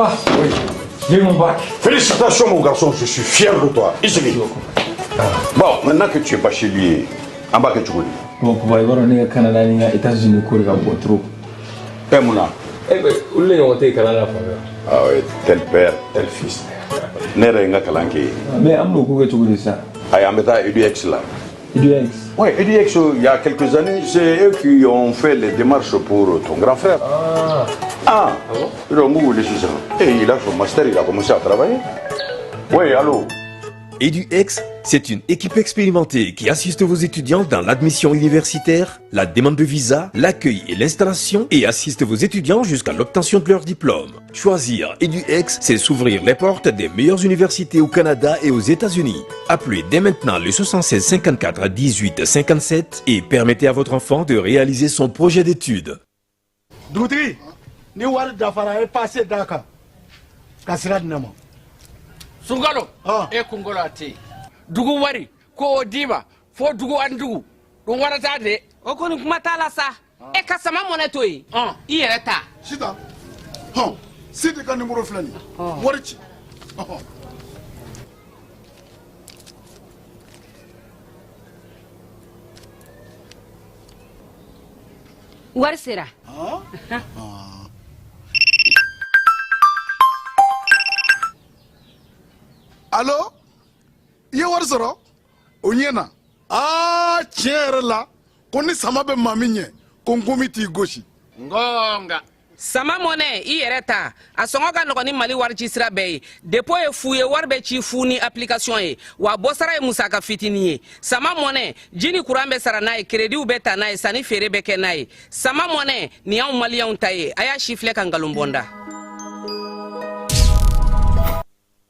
Papa. Oui. J'ai eu mon bac. Félicitations, mon garçon, je suis fier de toi. Ici. Bon, maintenant que tu es bachelier, en bas que tu connais. Bon, papa, i b'a dɔn ne ka Canada ni n ka États-Unis ko de ka bon trop. Eh, mun na? Eh ben, olu de ɲɔgɔn tɛ yen kalan na fan bɛɛ. Ah oui, tel père, tel fils. Ne yɛrɛ ye n ka kalan kɛ yen. Mais an bɛn'o ko kɛ cogo di sisan? Ayi, an bɛ taa EDX la. EDX. Oui, EDX, il y a quelques années, c'est eux qui ont fait les démarches pour ton grand frère. Ah. Ah, Ah bon? Donc, vous voulez ça. Et il a son master, il a commencé à travailler. Oui, allô? EduX, c'est une équipe expérimentée qui assiste vos étudiants dans l'admission universitaire, la demande de visa, l'accueil et l'installation et assiste vos étudiants jusqu'à l'obtention de leur diplôme. Choisir EduX, c'est s'ouvrir les portes des meilleures universités au Canada et aux États-Unis. Appelez dès maintenant le 76 54 18 57 et permettez à votre enfant de réaliser son projet d'études. Dugutigi, ni wari dafara, e passe d'a kan ka sira di ne ma. Sunkalo, e kunkolo a tɛ yen. Dugu wari ko o d'i ma fo dugu ani dugu ɗum warata de. O kɔni kuma t'a la sa. E ka sama mɔnɛ to yen, i yɛrɛ ta. Sitan, hɔn, Sidi ka nimoro filɛ nin ye, wari ci. Ɔhɔn. Wari sera. Alo, i ye wari sɔrɔ o ɲɛ na. Aa, tiɲɛ yɛrɛ la, ko ni sama bɛ maa min ɲɛ, ko nkomi t'i gosi. Ngonga. Sama mɔnɛ, i yɛrɛ ta, a sɔngɔ ka nɔgɔn ni Mali wari ci sira bɛɛ ye. Dépôt ye fu ye, wari bɛ ci fu ni application ye, wa bɔsara ye musaka fitinin ye. Sama mɔnɛ, ji ni kuran bɛ sara n'a ye, créditw bɛ ta n'a ye, sanni feere bɛ kɛ n'a ye. Sama mɔnɛ nin y'anw maliyɛnw ta ye. A y'a si filɛ ka nkalon bɔ n da.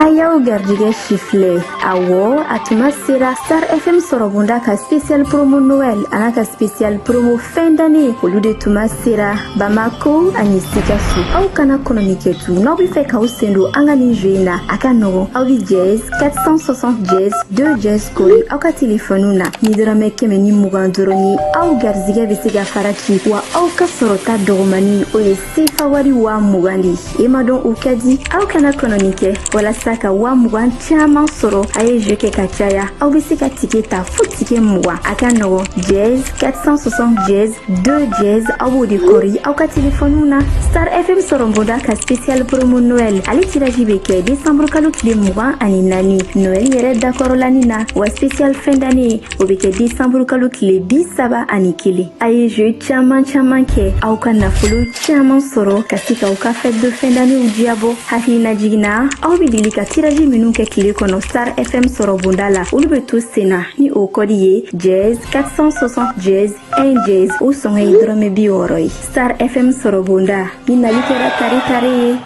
A y'aw garijɛgɛ sifilɛ. Awɔ, a tuma sera Star FM sɔrɔbonda ka spécial promo Noël an'a ka spécial promo fin d'année, olu de tuma sera Bamako ani Sikaso. Aw kana kɔnɔni kɛ tu. N'aw bɛ fɛ k'aw sen don an ka nin jeu in na, a ka nɔgɔn. Aw bɛ dièse 460 dièse 2 dièse kori aw ka telefɔniw na ni dɔrɔmɛ 120 dɔrɔn ye. Aw garijɛgɛ bɛ se ka fara ci, wa aw ka sɔrɔta dɔgɔmani, o ye sefa wari 20,000 de ye. E ma dɔn, o ka di. Aw kana kɔnɔni kɛ. Walasa ka 20,000 caman sɔrɔ, a ye jeu kɛ ka caya. Aw bɛ se ka ticket ta fo ticket 20. A ka nɔgɔn, dièse 460 dièse 2 dièse, aw b'o de kɔri aw ka telefɔniw na. Star FM sɔrɔbonda ka spécial promo Noël, ale tirage bɛ kɛ décembre kalo tile 24, Noël yɛrɛ dakɔrɔlani na, wa spécial fin d'année, o bɛ kɛ décembre kalo tile 31. A ye jeu caman caman kɛ, aw ka nafolo caman sɔrɔ ka se k'aw ka fête de fin d'année diyabɔ. Hakilina jiginna, aw bɛ deli ka tirage minnu kɛ tile kɔnɔ Star FM sɔrɔbonda la, olu bɛ to sen na ni o kɔdi ye dièse 460 dièse 1 dièse. O sɔngɔ ye dɔrɔmɛ 60 ye. Star FM sɔrɔbonda ni nali kɛra tare tare ye.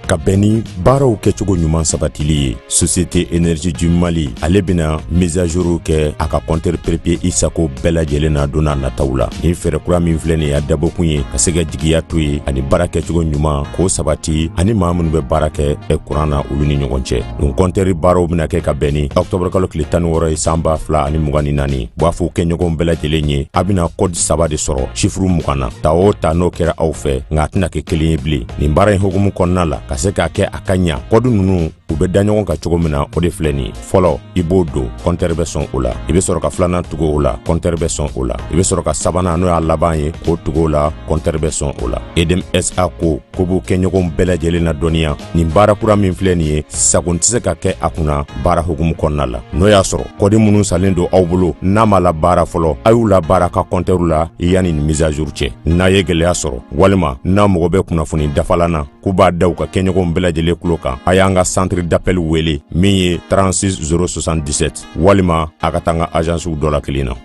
Ka bɛn ni baaraw kɛcogo ɲuman sabatili ye, Société Énergie du Mali, ale bɛna mise à jour kɛ a ka compteur prépayé i sago bɛɛ lajɛlen na don n'a nataw la. Nin fɛɛrɛ kura min filɛ nin ye, a dabɔkun ye ka se ka jigiya to ye ani baara kɛcogo ɲuman k'o sabati ani maa minnu bɛ baara kɛ kuran na, olu ni ɲɔgɔn cɛ. Nin compteur baaraw bɛna kɛ ka bɛn ni octobre kalo tile 16 ye, san 2024. B'a fɔ kɛɲɔgɔnw bɛɛ lajɛlen ye, a bɛna code saba de sɔrɔ chiffre 20 na. Ta o ta, n'o kɛra aw fɛ, nka a tɛna kɛ kelen ye bilen. Nin baara in hukumu kɔnɔna la, ka se k'a kɛ a ka ɲa, code ninnu u bɛ da ɲɔgɔn kan cogo min na, o de filɛ nin ye. Fɔlɔ, i b'o don, compteur bɛ sɔn o la. I bɛ sɔrɔ ka filanan tugu o la, compteur bɛ sɔn o la. I bɛ sɔrɔ ka sabanan, n'o y'a laban ye, k'o tugu o la, compteur bɛ sɔn o la. Edem SA ko ko b'u kɛɲɔgɔnw bɛɛ lajɛlen na dɔnniya, nin baara kura min filɛ nin ye, sagon tɛ se ka kɛ a kunna baara hukumu kɔnɔna la. N'o y'a sɔrɔ code minnu salen don aw bolo n'a ma la baara fɔlɔ, a y'u la baara ka compteur la yanni nin mise à jour cɛ. N'a ye gɛlɛya sɔrɔ walima n'a mago bɛ kunnafoni dafalan na, k'u b'a da u ka kɛɲɔgɔnw bɛɛ lajɛlen tulo kan, a y'an ka centre d'appel wele min ye 36 077, walima a ka taa an ka agencew dɔ la kelen na.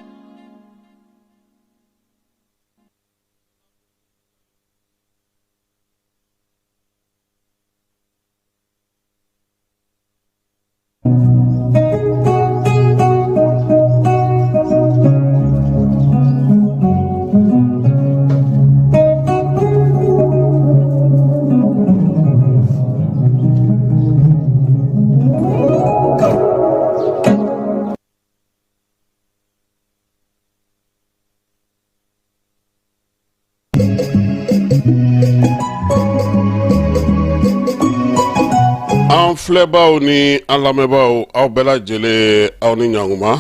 filɛbaaw ni an lamɛnbaaw, aw bɛɛ lajɛlen, aw ni ɲankuma.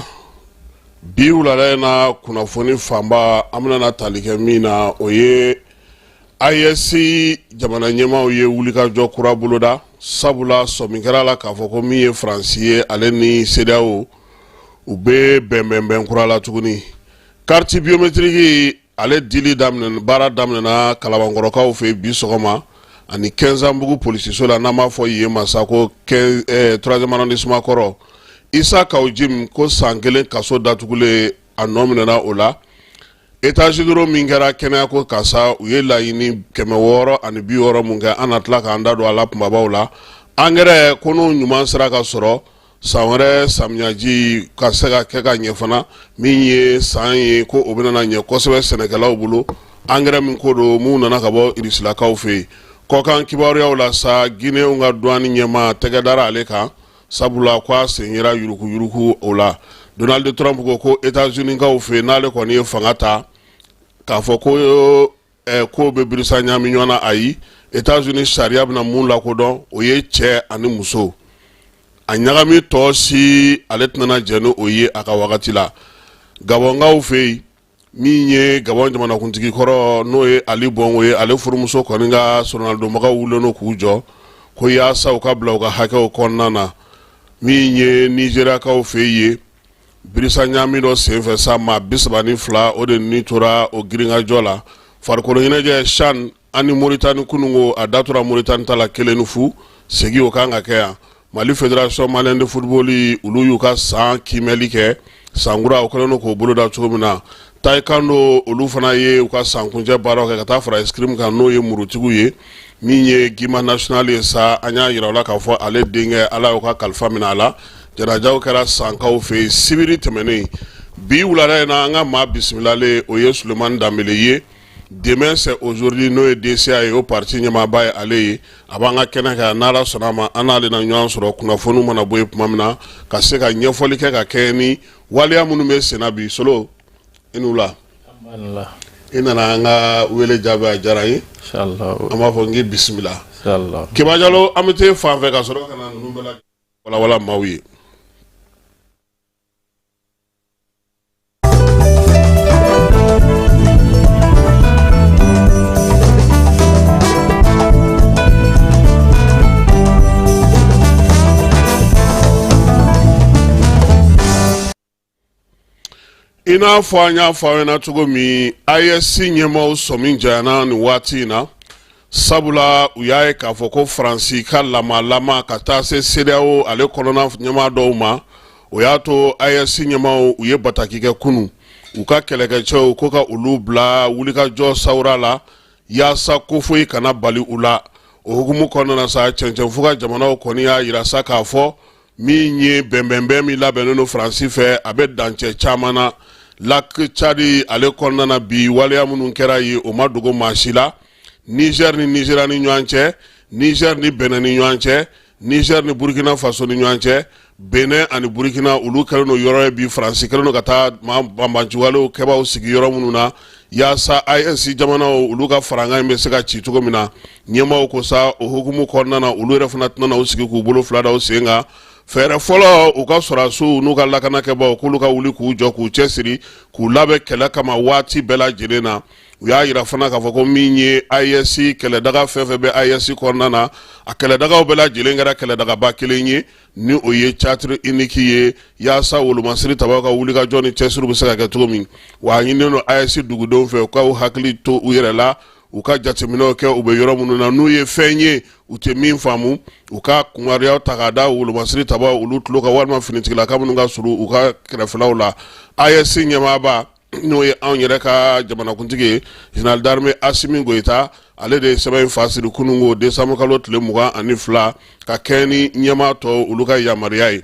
Bi wulada in na, kunnafoni fanba an bɛna tali kɛ min na, o ye AES jamana ɲɛmaaw ye wulikajɔ kura boloda, sabula sɔmi kɛra la k'a fɔ ko min ye Faransi ye, ale ni CEDEAO, u bɛ bɛnbɛnbɛn kura la tuguni. Carte biométrique, ale dili daminɛ, baara daminɛna Kalabankɔrɔkaw fɛ bi sɔgɔma ani Kɛnzanbugu polisiso la, n'an b'a fɔ yen ma sa ko troisième arrondissement kɔrɔ. Isa Kaw Jim ko san 1 kaso datugulen, a nɔ minɛna o la. État généraux min kɛra kɛnɛyako kan sa, u ye laɲini 660 mun kɛ, an na tila k'an da don a la kunbabaw la. Angɛrɛ ko n'o ɲuman sera ka sɔrɔ, san wɛrɛ samiyaji ka se ka kɛ ka ɲɛ fana, min ye san ye ko o bɛna ɲɛ kosɛbɛ sɛnɛkɛlaw bolo. Angɛrɛ min ko don, mun nana ka bɔ Irisilakaw fɛ yen. Kɔkan kibaruyaw la sa, Guinéenw ka douane ɲɛmaa tɛgɛ dara ale kan, sabula ko a sen yera yuruguyurugu o la. Donald Trump ko ko États-Unis kaw fɛ, n'ale kɔni ye fanga ta, k'a fɔ ko ko bɛ birisa ɲaami ɲɔgɔn na, ayi, États-Unis sariya bɛna mun lakodɔn, o ye cɛ ani muso, a ɲagami tɔ si, ale tɛna jɛn ni o ye a ka wagati la. Gabɔnkaw fɛ yen, min ye Gabɔn jamanakuntigi kɔrɔ, n'o ye Ali Bɔngo ye, ale furumuso kɔni ka soronadonbagaw wulilen don k'u jɔ ko yaasa u ka bila u ka hakɛw kɔnɔna na. Min ye Nizeriyakaw fɛ yen, birisa ɲaami dɔ senfɛ sa, maa 32, o de ni tora o girinkajɔ la. Farikolo ɲɛnajɛ, CHAN ani Moritani kununko, a da tora Moritani ta la 1-0, segi o kan ka kɛ yan. Mali Fédération malienne de football, olu y'u ka san kiimɛli kɛ, sankura o kɛlen don k'o boloda cogo min na. Taekwondo, olu fana ye u ka sankuncɛ baaraw kɛ ka taa fara escrime kan, n'o ye murutigiw ye. Min ye Guima national ye sa, an y'a yira u la k'a fɔ ale denkɛ, Ala y'o ka kalifa minɛ a la. Janajaw kɛra Sankaw fɛ yen sibiri tɛmɛnen. Bi wulada in na, an ka maa bisimilalen, o ye Sulemani Danbele ye. Demain c'est aujourd'hui, n'o ye DCA ye, o parti ɲɛmaaba ye ale ye, a b'an ka kɛnɛ kan. N'Ala sɔnna a ma, an n'ale na ɲɔgɔn sɔrɔ kunnafoniw mana bɔ yen tuma min na, ka se ka ɲɛfɔli kɛ ka kɛɲɛ ni waleya minnu bɛ senna bi. Solo, i ni wula. I nana an ka wele jaabi, a diyara n ye. An b'a fɔ n k'i bisimila. Keba Jalo, an bɛ taa fan fɛ ka sɔrɔ ka na ninnu bɛɛ walawala maaw ye. I n'a fɔ an y'a fɔ aw ɲɛna cogo min, AES ɲɛmaaw sɔmi janyana nin waati in na, sabula u y'a ye k'a fɔ ko Faransi ka lamalama ka taa se CEDEAO ale kɔnɔna ɲɛmaa dɔw ma, o y'a to AES ɲɛmaaw, u ye bataki kɛ kunun, u ka kɛlɛkɛcɛw ko ka olu bila wulikajɔ sawura la yaasa ko foyi kana bali u la. O hukumu kɔnɔna na sa, cɛncɛnfuga jamanaw kɔni y'a yira sa k'a fɔ min ye bɛnbɛnbɛn min labɛnnen don Faransi fɛ, a bɛ dancɛ caman na. Lac Tchad ale kɔnɔna na bi, waleya minnu kɛra yen, o ma dogo maa si la. Niger ni Nigéria ni ɲɔgɔn cɛ, Niger ni Benin ni ɲɔgɔn cɛ, Niger ni Burkina Faso ni ɲɔgɔn cɛ, Benin ani Burkina, olu kɛlen don yɔrɔ ye bi, Faransi kɛlen don ka taa maa banbaanciwalew kɛbaaw sigi yɔrɔ minnu na, yaasa AES jamanaw olu ka farankan in bɛ se ka ci cogo min na. Ɲɛmaaw ko sa, o hukumu kɔnɔna na, olu yɛrɛ fana tɛna u sigi k'u bolo fila da u sen kan. Fɛɛrɛ fɔlɔ, u ka sɔrɔdasiw n'u ka lakanakɛbaaw, k'olu ka wuli k'u jɔ, k'u cɛsiri, k'u labɛn kɛlɛ kama waati bɛɛ lajɛlen na. U y'a yira fana k'a fɔ ko min ye AES kɛlɛdaga fɛn fɛn bɛ AES kɔnɔna na, a kɛlɛdagaw bɛɛ lajɛlen kɛra kɛlɛdagaba kelen ye, ni o ye charte unique ye, yaasa wolomasiri tabaw ka wulikajɔ ni cɛsiriw bɛ se ka kɛ cogo min. Wa a ɲininen don AES dugudenw fɛ, u k'u hakili to u yɛrɛ la, u ka jateminɛw kɛ u bɛ yɔrɔ minnu na. N'u ye fɛn ye u tɛ min faamu, u ka kibaruyaw ta k'a da wolomasiri tabaw olu tulo kan, walima finitigilaka minnu ka surun u ka kɛrɛfɛlaw la. AES ɲɛmaaba, n'o ye anw yɛrɛ ka jamanakuntigi ye, général d'armée Asimi Goyita, ale de ye sɛbɛn in fa siri kununko décembre kalo tile 22, ka kɛɲɛ ni ɲɛmaa tɔw olu ka yamaruya ye.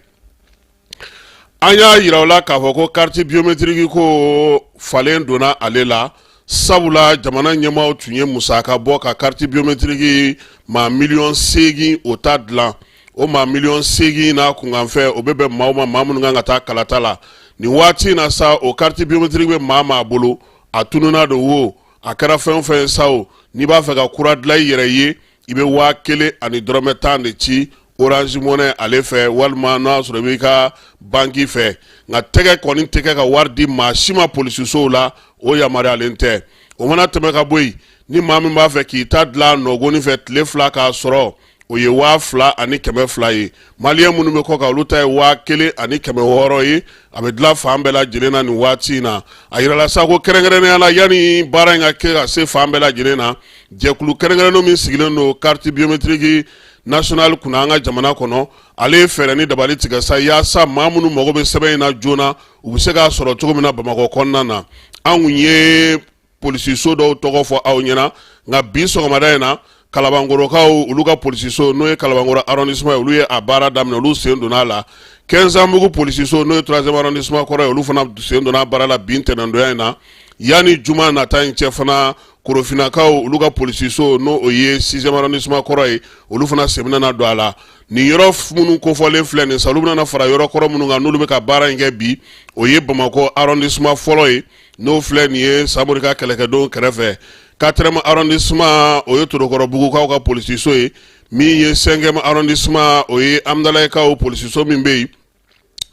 An y'a yira u la k'a fɔ ko carte biométrique ko falen donna ale la, sabula jamana ɲɛmaaw tun ye musaka bɔ ka carte biométrique maa 8 miliyɔn o ta dilan. O maa 8 miliyɔn n'a kunkanfɛ, o bɛ bɛn maaw ma, maa minnu kan ka taa kalata la nin waati in na sa. O carte biométrique bɛ maa maa bolo, a tununna don wo, a kɛra fɛn o fɛn ye sa o, n'i b'a fɛ ka kura dilan i yɛrɛ ye, i bɛ 1000 ani dɔrɔmɛ 10 de ci. Orange Money ale fɛ, walima n'o y'a sɔrɔ i b'i ka banki fɛ. Nka tɛgɛ kɔni tɛ kɛ ka wari di maa si ma polisisow la, o yamaruyalen tɛ. O mana tɛmɛ ka bɔ yen, ni maa min b'a fɛ k'i ta dilan nɔgɔni fɛ tile 2 k'a sɔrɔ, o ye 2200 ye. Maliyɛn minnu bɛ kɔ kan, olu ta ye 1600 ye. A bɛ dilan fan bɛɛ lajɛlen na nin waati in na. A yirala sa ko kɛrɛnkɛrɛnnenya la, yanni baara in ka kɛ ka se fan bɛɛ lajɛlen na, jɛkulu kɛrɛnkɛrɛnnen min sigilen don carte biométrique nationale kunna an ka jamana kɔnɔ, ale ye fɛɛrɛ ni dabali tigɛ sa yaasa maa minnu mago bɛ sɛbɛn in na joona, u bɛ se k'a sɔrɔ cogo min na Bamakɔ kɔnɔna na. An kun ye polisiso dɔw tɔgɔ fɔ aw ɲɛna, nka bi sɔgɔmada in na, Kalabankɔrɔkaw olu ka polisiso, n'o ye Kalabankɔrɔ arrondissement ye, olu ye a baara daminɛ, olu sen donna a la. Kɛnzanbugu polisiso, n'o ye troisième arrondissement kɔrɔ ye, olu fana sen donna a baara la bi ntɛnɛndonya in na. Yanni juma nata in cɛ fana, Korofinakaw olu ka polisiso, n'o o ye sixième arrondissement kɔrɔ ye, olu fana sen bɛna don a la. Nin yɔrɔ minnu kofɔlen filɛ nin sa, olu bɛna fara yɔrɔ kɔrɔ minnu kan n'olu bɛ ka baara in kɛ bi, o ye Bamakɔ arrondissement fɔlɔ ye, n'o filɛ nin ye Samori ka kɛlɛkɛdon kɛrɛfɛ. Quatrième arrondissement, o ye Torokɔrɔbugukaw ka polisiso ye. Min ye cinquième arrondissement, o ye Amdalayikaw polisiso min bɛ yen.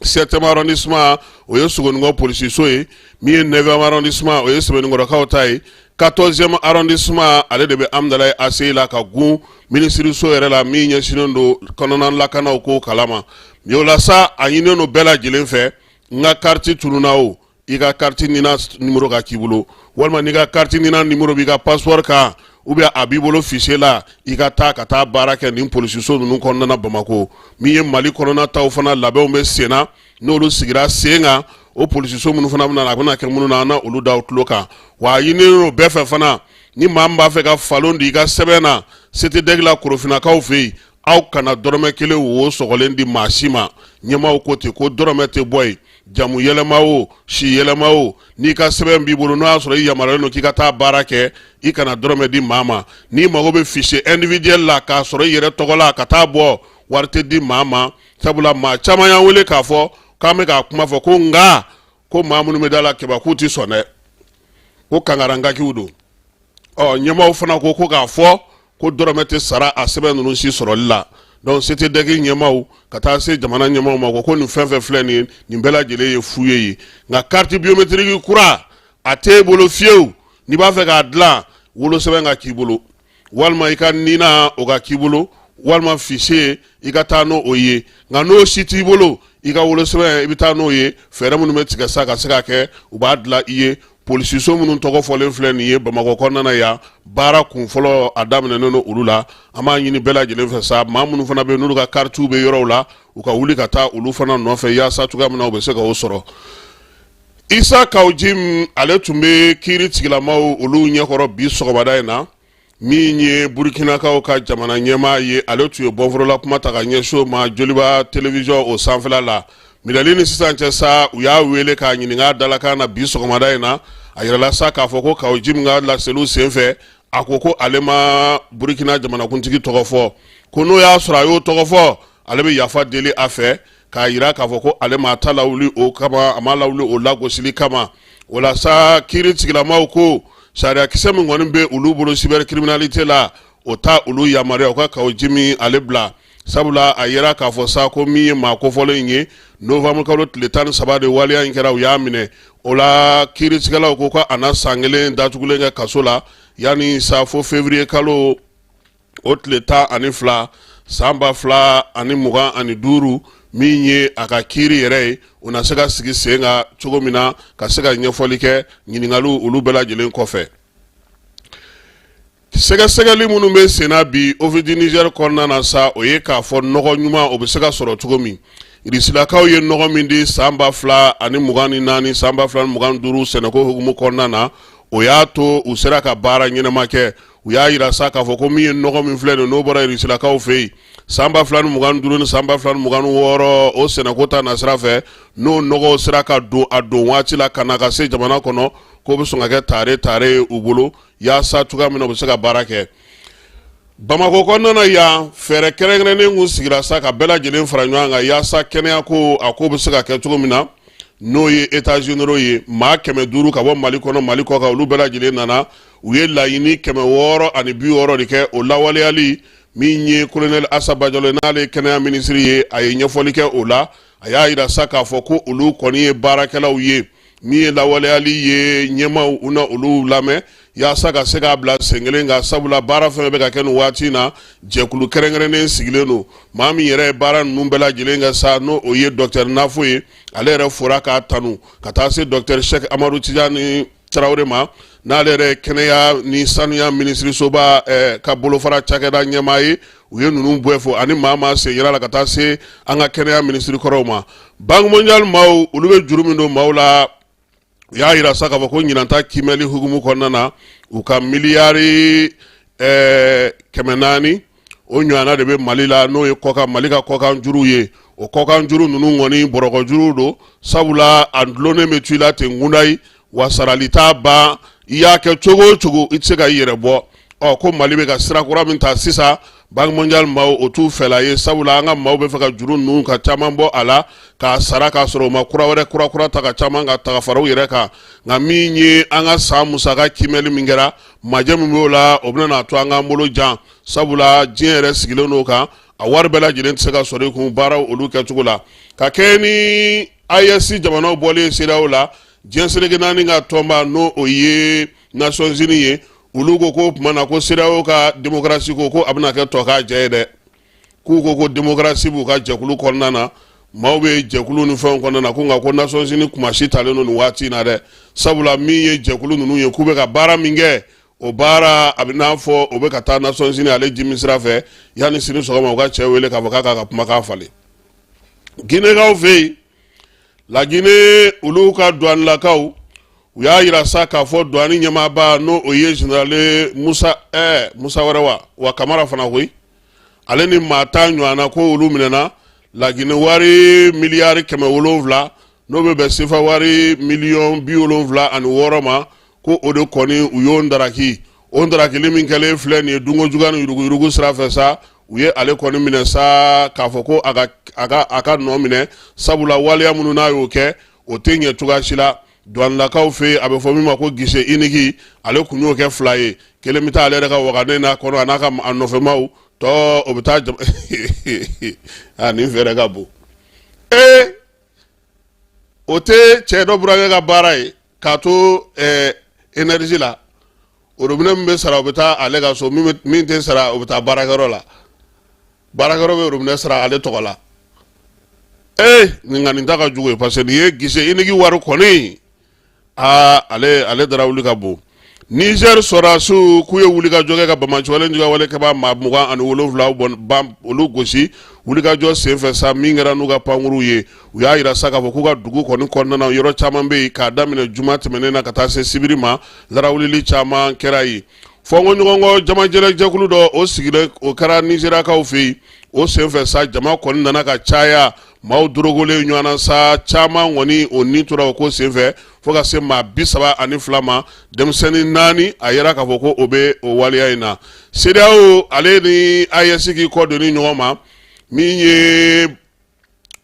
Septième arrondissement, o ye Sogonikɔ polisiso ye. Min ye neuvième arrondissement, o ye Sɛbɛnnikɔrɔkaw ta ye. 14e arrondissement, ale de bɛ Amdalayi ACI la ka gun minisiriso yɛrɛ la min ɲɛsinnen don kɔnɔna lakanaw ko kalama. O la sa, a ɲininen don bɛɛ lajɛlen fɛ, n ka carte tununna o, i ka carte NINA numéro ka k'i bolo, walima n'i ka carte NINA numéro b'i ka passeport kan, ou bien a b'i bolo fichier la, i ka taa ka taa baara kɛ nin polisiso ninnu kɔnɔna na Bamakɔ. Min ye Mali kɔnɔna taw fana labɛnw bɛ sen na, n'olu sigira sen kan, o polisiso minnu fana bɛna, a bɛna kɛ minnu na, an na olu da tulo kan. Wa a ɲininen don bɛɛ fɛ fana, ni maa min b'a fɛ ka falon di i ka sɛbɛn na SETEDEC la Korofinakaw fɛ yen, aw kana dɔrɔmɛ kelen wo sɔgɔlen di maa si ma. Ɲɛmaaw ko ten ko dɔrɔmɛ tɛ bɔ yen, jamu yɛlɛma o, si yɛlɛma o, n'i ka sɛbɛn b'i bolo, n'o y'a sɔrɔ i yamaruyalen don k'i ka taa baara kɛ, i kana dɔrɔmɛ di maa ma. N'i mago bɛ fichier individuel la k'a sɔrɔ i yɛrɛ tɔgɔ la ka taa bɔ, wari tɛ di maa ma, sabula maa caman y'an wele k'a fɔ k'an bɛ k'a kuma fɔ ko nka ko maa minnu bɛ da la kɛba k'u tɛ sɔn dɛ, ko kankarankakiw don. Ɔ ɲɛmaaw fana ko ko k'a fɔ ko dɔrɔmɛ tɛ sara a sɛbɛn ninnu si sɔrɔli la. Donc SETEDEC ɲɛmaaw ka taa se jamana ɲɛmaaw ma ko nin fɛn fɛn filɛ nin ye, nin bɛɛ lajɛlen ye fu ye yen. Nka carte biométrique kura, a t'e bolo fiyewu, n'i b'a fɛ k'a dilan, wolosɛbɛn ka k'i bolo, walima i ka NINA o ka k'i bolo, walima fichier i ka taa n'o ye. Nka n'o si t'i bolo, i ka wolosɛbɛn i bɛ taa n'o ye. Fɛɛrɛ minnu bɛ tigɛ sa ka se ka kɛ, u b'a dilan i ye. Polisiso minnu tɔgɔ fɔlen filɛ nin ye Bamakɔ kɔnɔna na yan, baara kun fɔlɔ a daminɛnen don olu la. An b'a ɲini bɛɛ lajɛlen fɛ sa, maa minnu fana bɛ yen n'olu ka karitiw bɛ yɔrɔw la, u ka wuli ka taa olu fana nɔfɛ yaasa cogoya min na u bɛ se ka o sɔrɔ. Isa Kawu Jim, ale tun bɛ kiiri tigilamaw olu ɲɛkɔrɔ bi sɔgɔmada in na. Min ye Burukinakaw ka jamana ɲɛmaa ye, ale tun ye bɔnforola kuma ta ka ɲɛsin o ma Joliba télévision o sanfɛla la. Minɛli ni sisan cɛ sa, u y'a wele k'a ɲininka dalakan na bi sɔgɔmada in na. A yirala sa k'a fɔ ko Kawu Jim ka laseliw senfɛ, a ko ko ale ma Burukina jamanakuntigi tɔgɔ fɔ, ko n'o y'a sɔrɔ a y'o tɔgɔ fɔ, ale bɛ yafa deli a fɛ, k'a yira k'a fɔ ko ale ma ta lawuli o kama, a ma lawuli o lagosili kama. O la sa, kiiri tigilamaw ko sariyakisɛ min kɔni bɛ olu bolo cybercriminalité la, o ta olu yamaruya u ka Kawu Jim ale bila, sabula a yira k'a fɔ sa ko min ye maa kofɔlen in ye, novembre kalo tile 13 de waleya in kɛra, u y'a minɛ. O la kiiritigɛlaw ko ko a na san kelen datugulen kɛ kaso la yanni sa fo février kalo o tile 12 san 2025, min ye a ka kiiri yɛrɛ ye, o na se ka sigi sen kan cogo min na ka se ka ɲɛfɔli kɛ ɲininkaliw olu bɛɛ lajɛlen kɔfɛ. Sɛgɛsɛgɛli minnu bɛ senna bi Office du Niger kɔnɔna na sa, o ye k'a fɔ nɔgɔ ɲuman o bɛ se ka sɔrɔ cogo min. Irisilakaw ye nɔgɔ min di san 2024, san 2025 sɛnɛko hukumu kɔnɔna na, o y'a to u sera ka baara ɲɛnama kɛ. U y'a yira sa k'a fɔ ko min ye nɔgɔ min filɛ nin, n'o bɔra Irisilakaw fɛ yen san 2025 ni san 2026, o sɛnɛko ta nasira fɛ, n'o nɔgɔw sera ka don a don waati la ka na ka se jamana kɔnɔ, k'o bɛ sɔn ka kɛ tare tare ye u bolo yaasa cogoya min na u bɛ se ka baara kɛ. Bamakɔ kɔnɔna na yan, fɛɛrɛ kɛrɛnkɛrɛnnen kun sigira sa ka bɛɛ lajɛlen fara ɲɔgɔn kan yaasa kɛnɛya ko a ko bɛ se ka kɛ cogo min na, n'o ye états généraux ye. Maa 500 ka bɔ Mali kɔnɔ, Mali kɔ kan, olu bɛɛ lajɛlen nana. U ye laɲini 660 de kɛ, o lawaleyali Min ye kolonɛli Asa Bajalo n'ale ye kɛnɛya minisiri ye, a ye ɲɛfɔli kɛ o la. A y'a jira sa k'a fɔ ko olu kɔni ye baarakɛlaw ye, min ye lawaleyali ye, ɲɛmaaw u na olu lamɛn yaasa ka se k'a bila sen kelen kan, sabula baara fɛn bɛ ka kɛ nin waati in na, jɛkulu kɛrɛnkɛrɛnnen sigilen don. Maa min yɛrɛ ye baara ninnu bɛɛ lajɛlen kɛ sa, n'o o ye docteur Nafo ye, ale yɛrɛ fora k'a tanu ka taa se docteur Cheikh Amadu Tijani Tarawele ma, n'ale yɛrɛ ye kɛnɛya ni sanuya minisirisoba ka bolofara cakɛda ɲɛmaa ye. U ye ninnu bɛɛ fo ani maa maa sen yira la ka taa se an ka kɛnɛya minisiri kɔrɔw ma. Banque mondiale maaw, olu bɛ juru min don maaw la, u y'a jira sa k'a fɔ ko ɲinan ta kiimɛli hukumu kɔnɔna na, u ka miliyari 400 o ɲɔgɔnna de bɛ Mali la, n'o ye kɔkan Mali ka kɔkan juru ye. O kɔkan juru ninnu kɔni bɔrɔkɔ juru don, sabula a dulonnen bɛ to i la ten kundayi, wa sarali t'a ban. I y'a kɛ cogo o cogo, i tɛ se ka i yɛrɛ bɔ. Ɔ ko Mali bɛ ka sira kura min ta sisan, Banque mondiale maaw, o t'u fɛla ye, sabula an ka maaw bɛ fɛ ka juru ninnu ka caman bɔ a la k'a sara, k'a sɔrɔ u ma kura wɛrɛ kura kura ta ka caman ka taga fara u yɛrɛ kan. Nka min ye an ka san musaka kiimɛli min kɛra, majɛ min b'o la, o bɛna n'a to an k'an bolo jan, sabula diɲɛ yɛrɛ sigilen don kan, a wari bɛɛ lajɛlen tɛ se ka sɔrɔ i kun baaraw olu kɛcogo la. Ka kɛɲɛ ni AES jamanaw bɔlen CEDEAO la, diɲɛ seleke naani ka tɔnba, n'o o ye Nations Unies ye, olu ko ko tuma na ko CEDEAO ka démocratie ko a bɛna kɛ tɔ k'a jɛ ye dɛ. K'u ko ko démocratie b'u ka jɛkulu kɔnɔna na, maaw bɛ jɛkulu ni fɛnw kɔnɔna na, ko nka ko Nations Unies kumasi talen don nin waati in na dɛ, sabula min ye jɛkulu ninnu ye, k'u bɛ ka baara min kɛ, o baara a bɛ n'a fɔ o bɛ ka taa Nations Unies ale jimi sira fɛ. Yanni sini sɔgɔma, u ka cɛ wele k'a fɔ k'a k'a ka kumakan falen. Ginɛkaw fɛ yen, Laginɛ, olu ka duwanilakaw, u y'a jira sa k'a fɔ duwani ɲɛmaaba, n'o o ye général Musa Musa wɛrɛ wa Kamara fana koyi, ale ni maa 10 ɲɔgɔnna, ko olu minɛna Laginɛ wari miliyari 700, n'o bɛ bɛn sefa wari miliyɔn 76 ma, ko o de kɔni u y'o ndaraki. O ndarakili min kɛlen filɛ nin ye, dunkojuguya ni yuruguyurugu sira fɛ sa, u ye ale kɔni minɛ sa k'a fɔ ko a ka nɔ minɛ, sabula waleya minnu n'a y'o kɛ, o tɛ ɲɛ cogoya si la. Duwanilakaw fɛ yen, a bɛ fɔ min ma ko guichet unique, ale kun y'o kɛ fila ye, kelen bɛ taa ale yɛrɛ ka wagane n'a kɔnɔ, a n'a ka a nɔfɛmaw tɔ, o bɛ taa jama. A nin fɛɛrɛ ka bon. Ee, o tɛ cɛ dɔ burankɛ ka baara ye k'a to énergie la, robinet min bɛ sara, o bɛ taa ale ka so, min tɛ sara, o bɛ taa baarakɛyɔrɔ la, baarakɛyɔrɔ bɛ robinet sara ale tɔgɔ la. Ee, nin nka nin ta ka jugu ye, parce que nin ye guichet unique wari kɔni, aa, ale dara wuli ka bon. Niger sɔrɔdasiw k'u ye wulikajɔ kɛ ka banbaanciwale juguya wale kɛbaa maa 27 ban olu gosi wulikajɔ senfɛ sa, min kɛra n'u ka pankuruw ye. U y'a jira sa k'a fɔ k'u ka dugu kɔni kɔnɔna na, yɔrɔ caman bɛ yen, k'a daminɛ juma tɛmɛnen na ka taa se sibiri ma, larawulili caman kɛra yen. Fɔnkɔɲɔgɔnkɔ jamajɛrɛ jɛkulu dɔ, o sigilen o kɛra Nizeriyakaw fɛ yen. O senfɛ sa, jama kɔni nana ka caya, maaw dorogolen ɲɔgɔn na sa, caman kɔni o ni tora o ko senfɛ, fo ka se maa 32 ma, denmisɛnnin 4, a yira k'a fɔ ko o bɛ o waleya in na. CEDEAO ale ni AES k'i kɔ don ni ɲɔgɔn ma. Min ye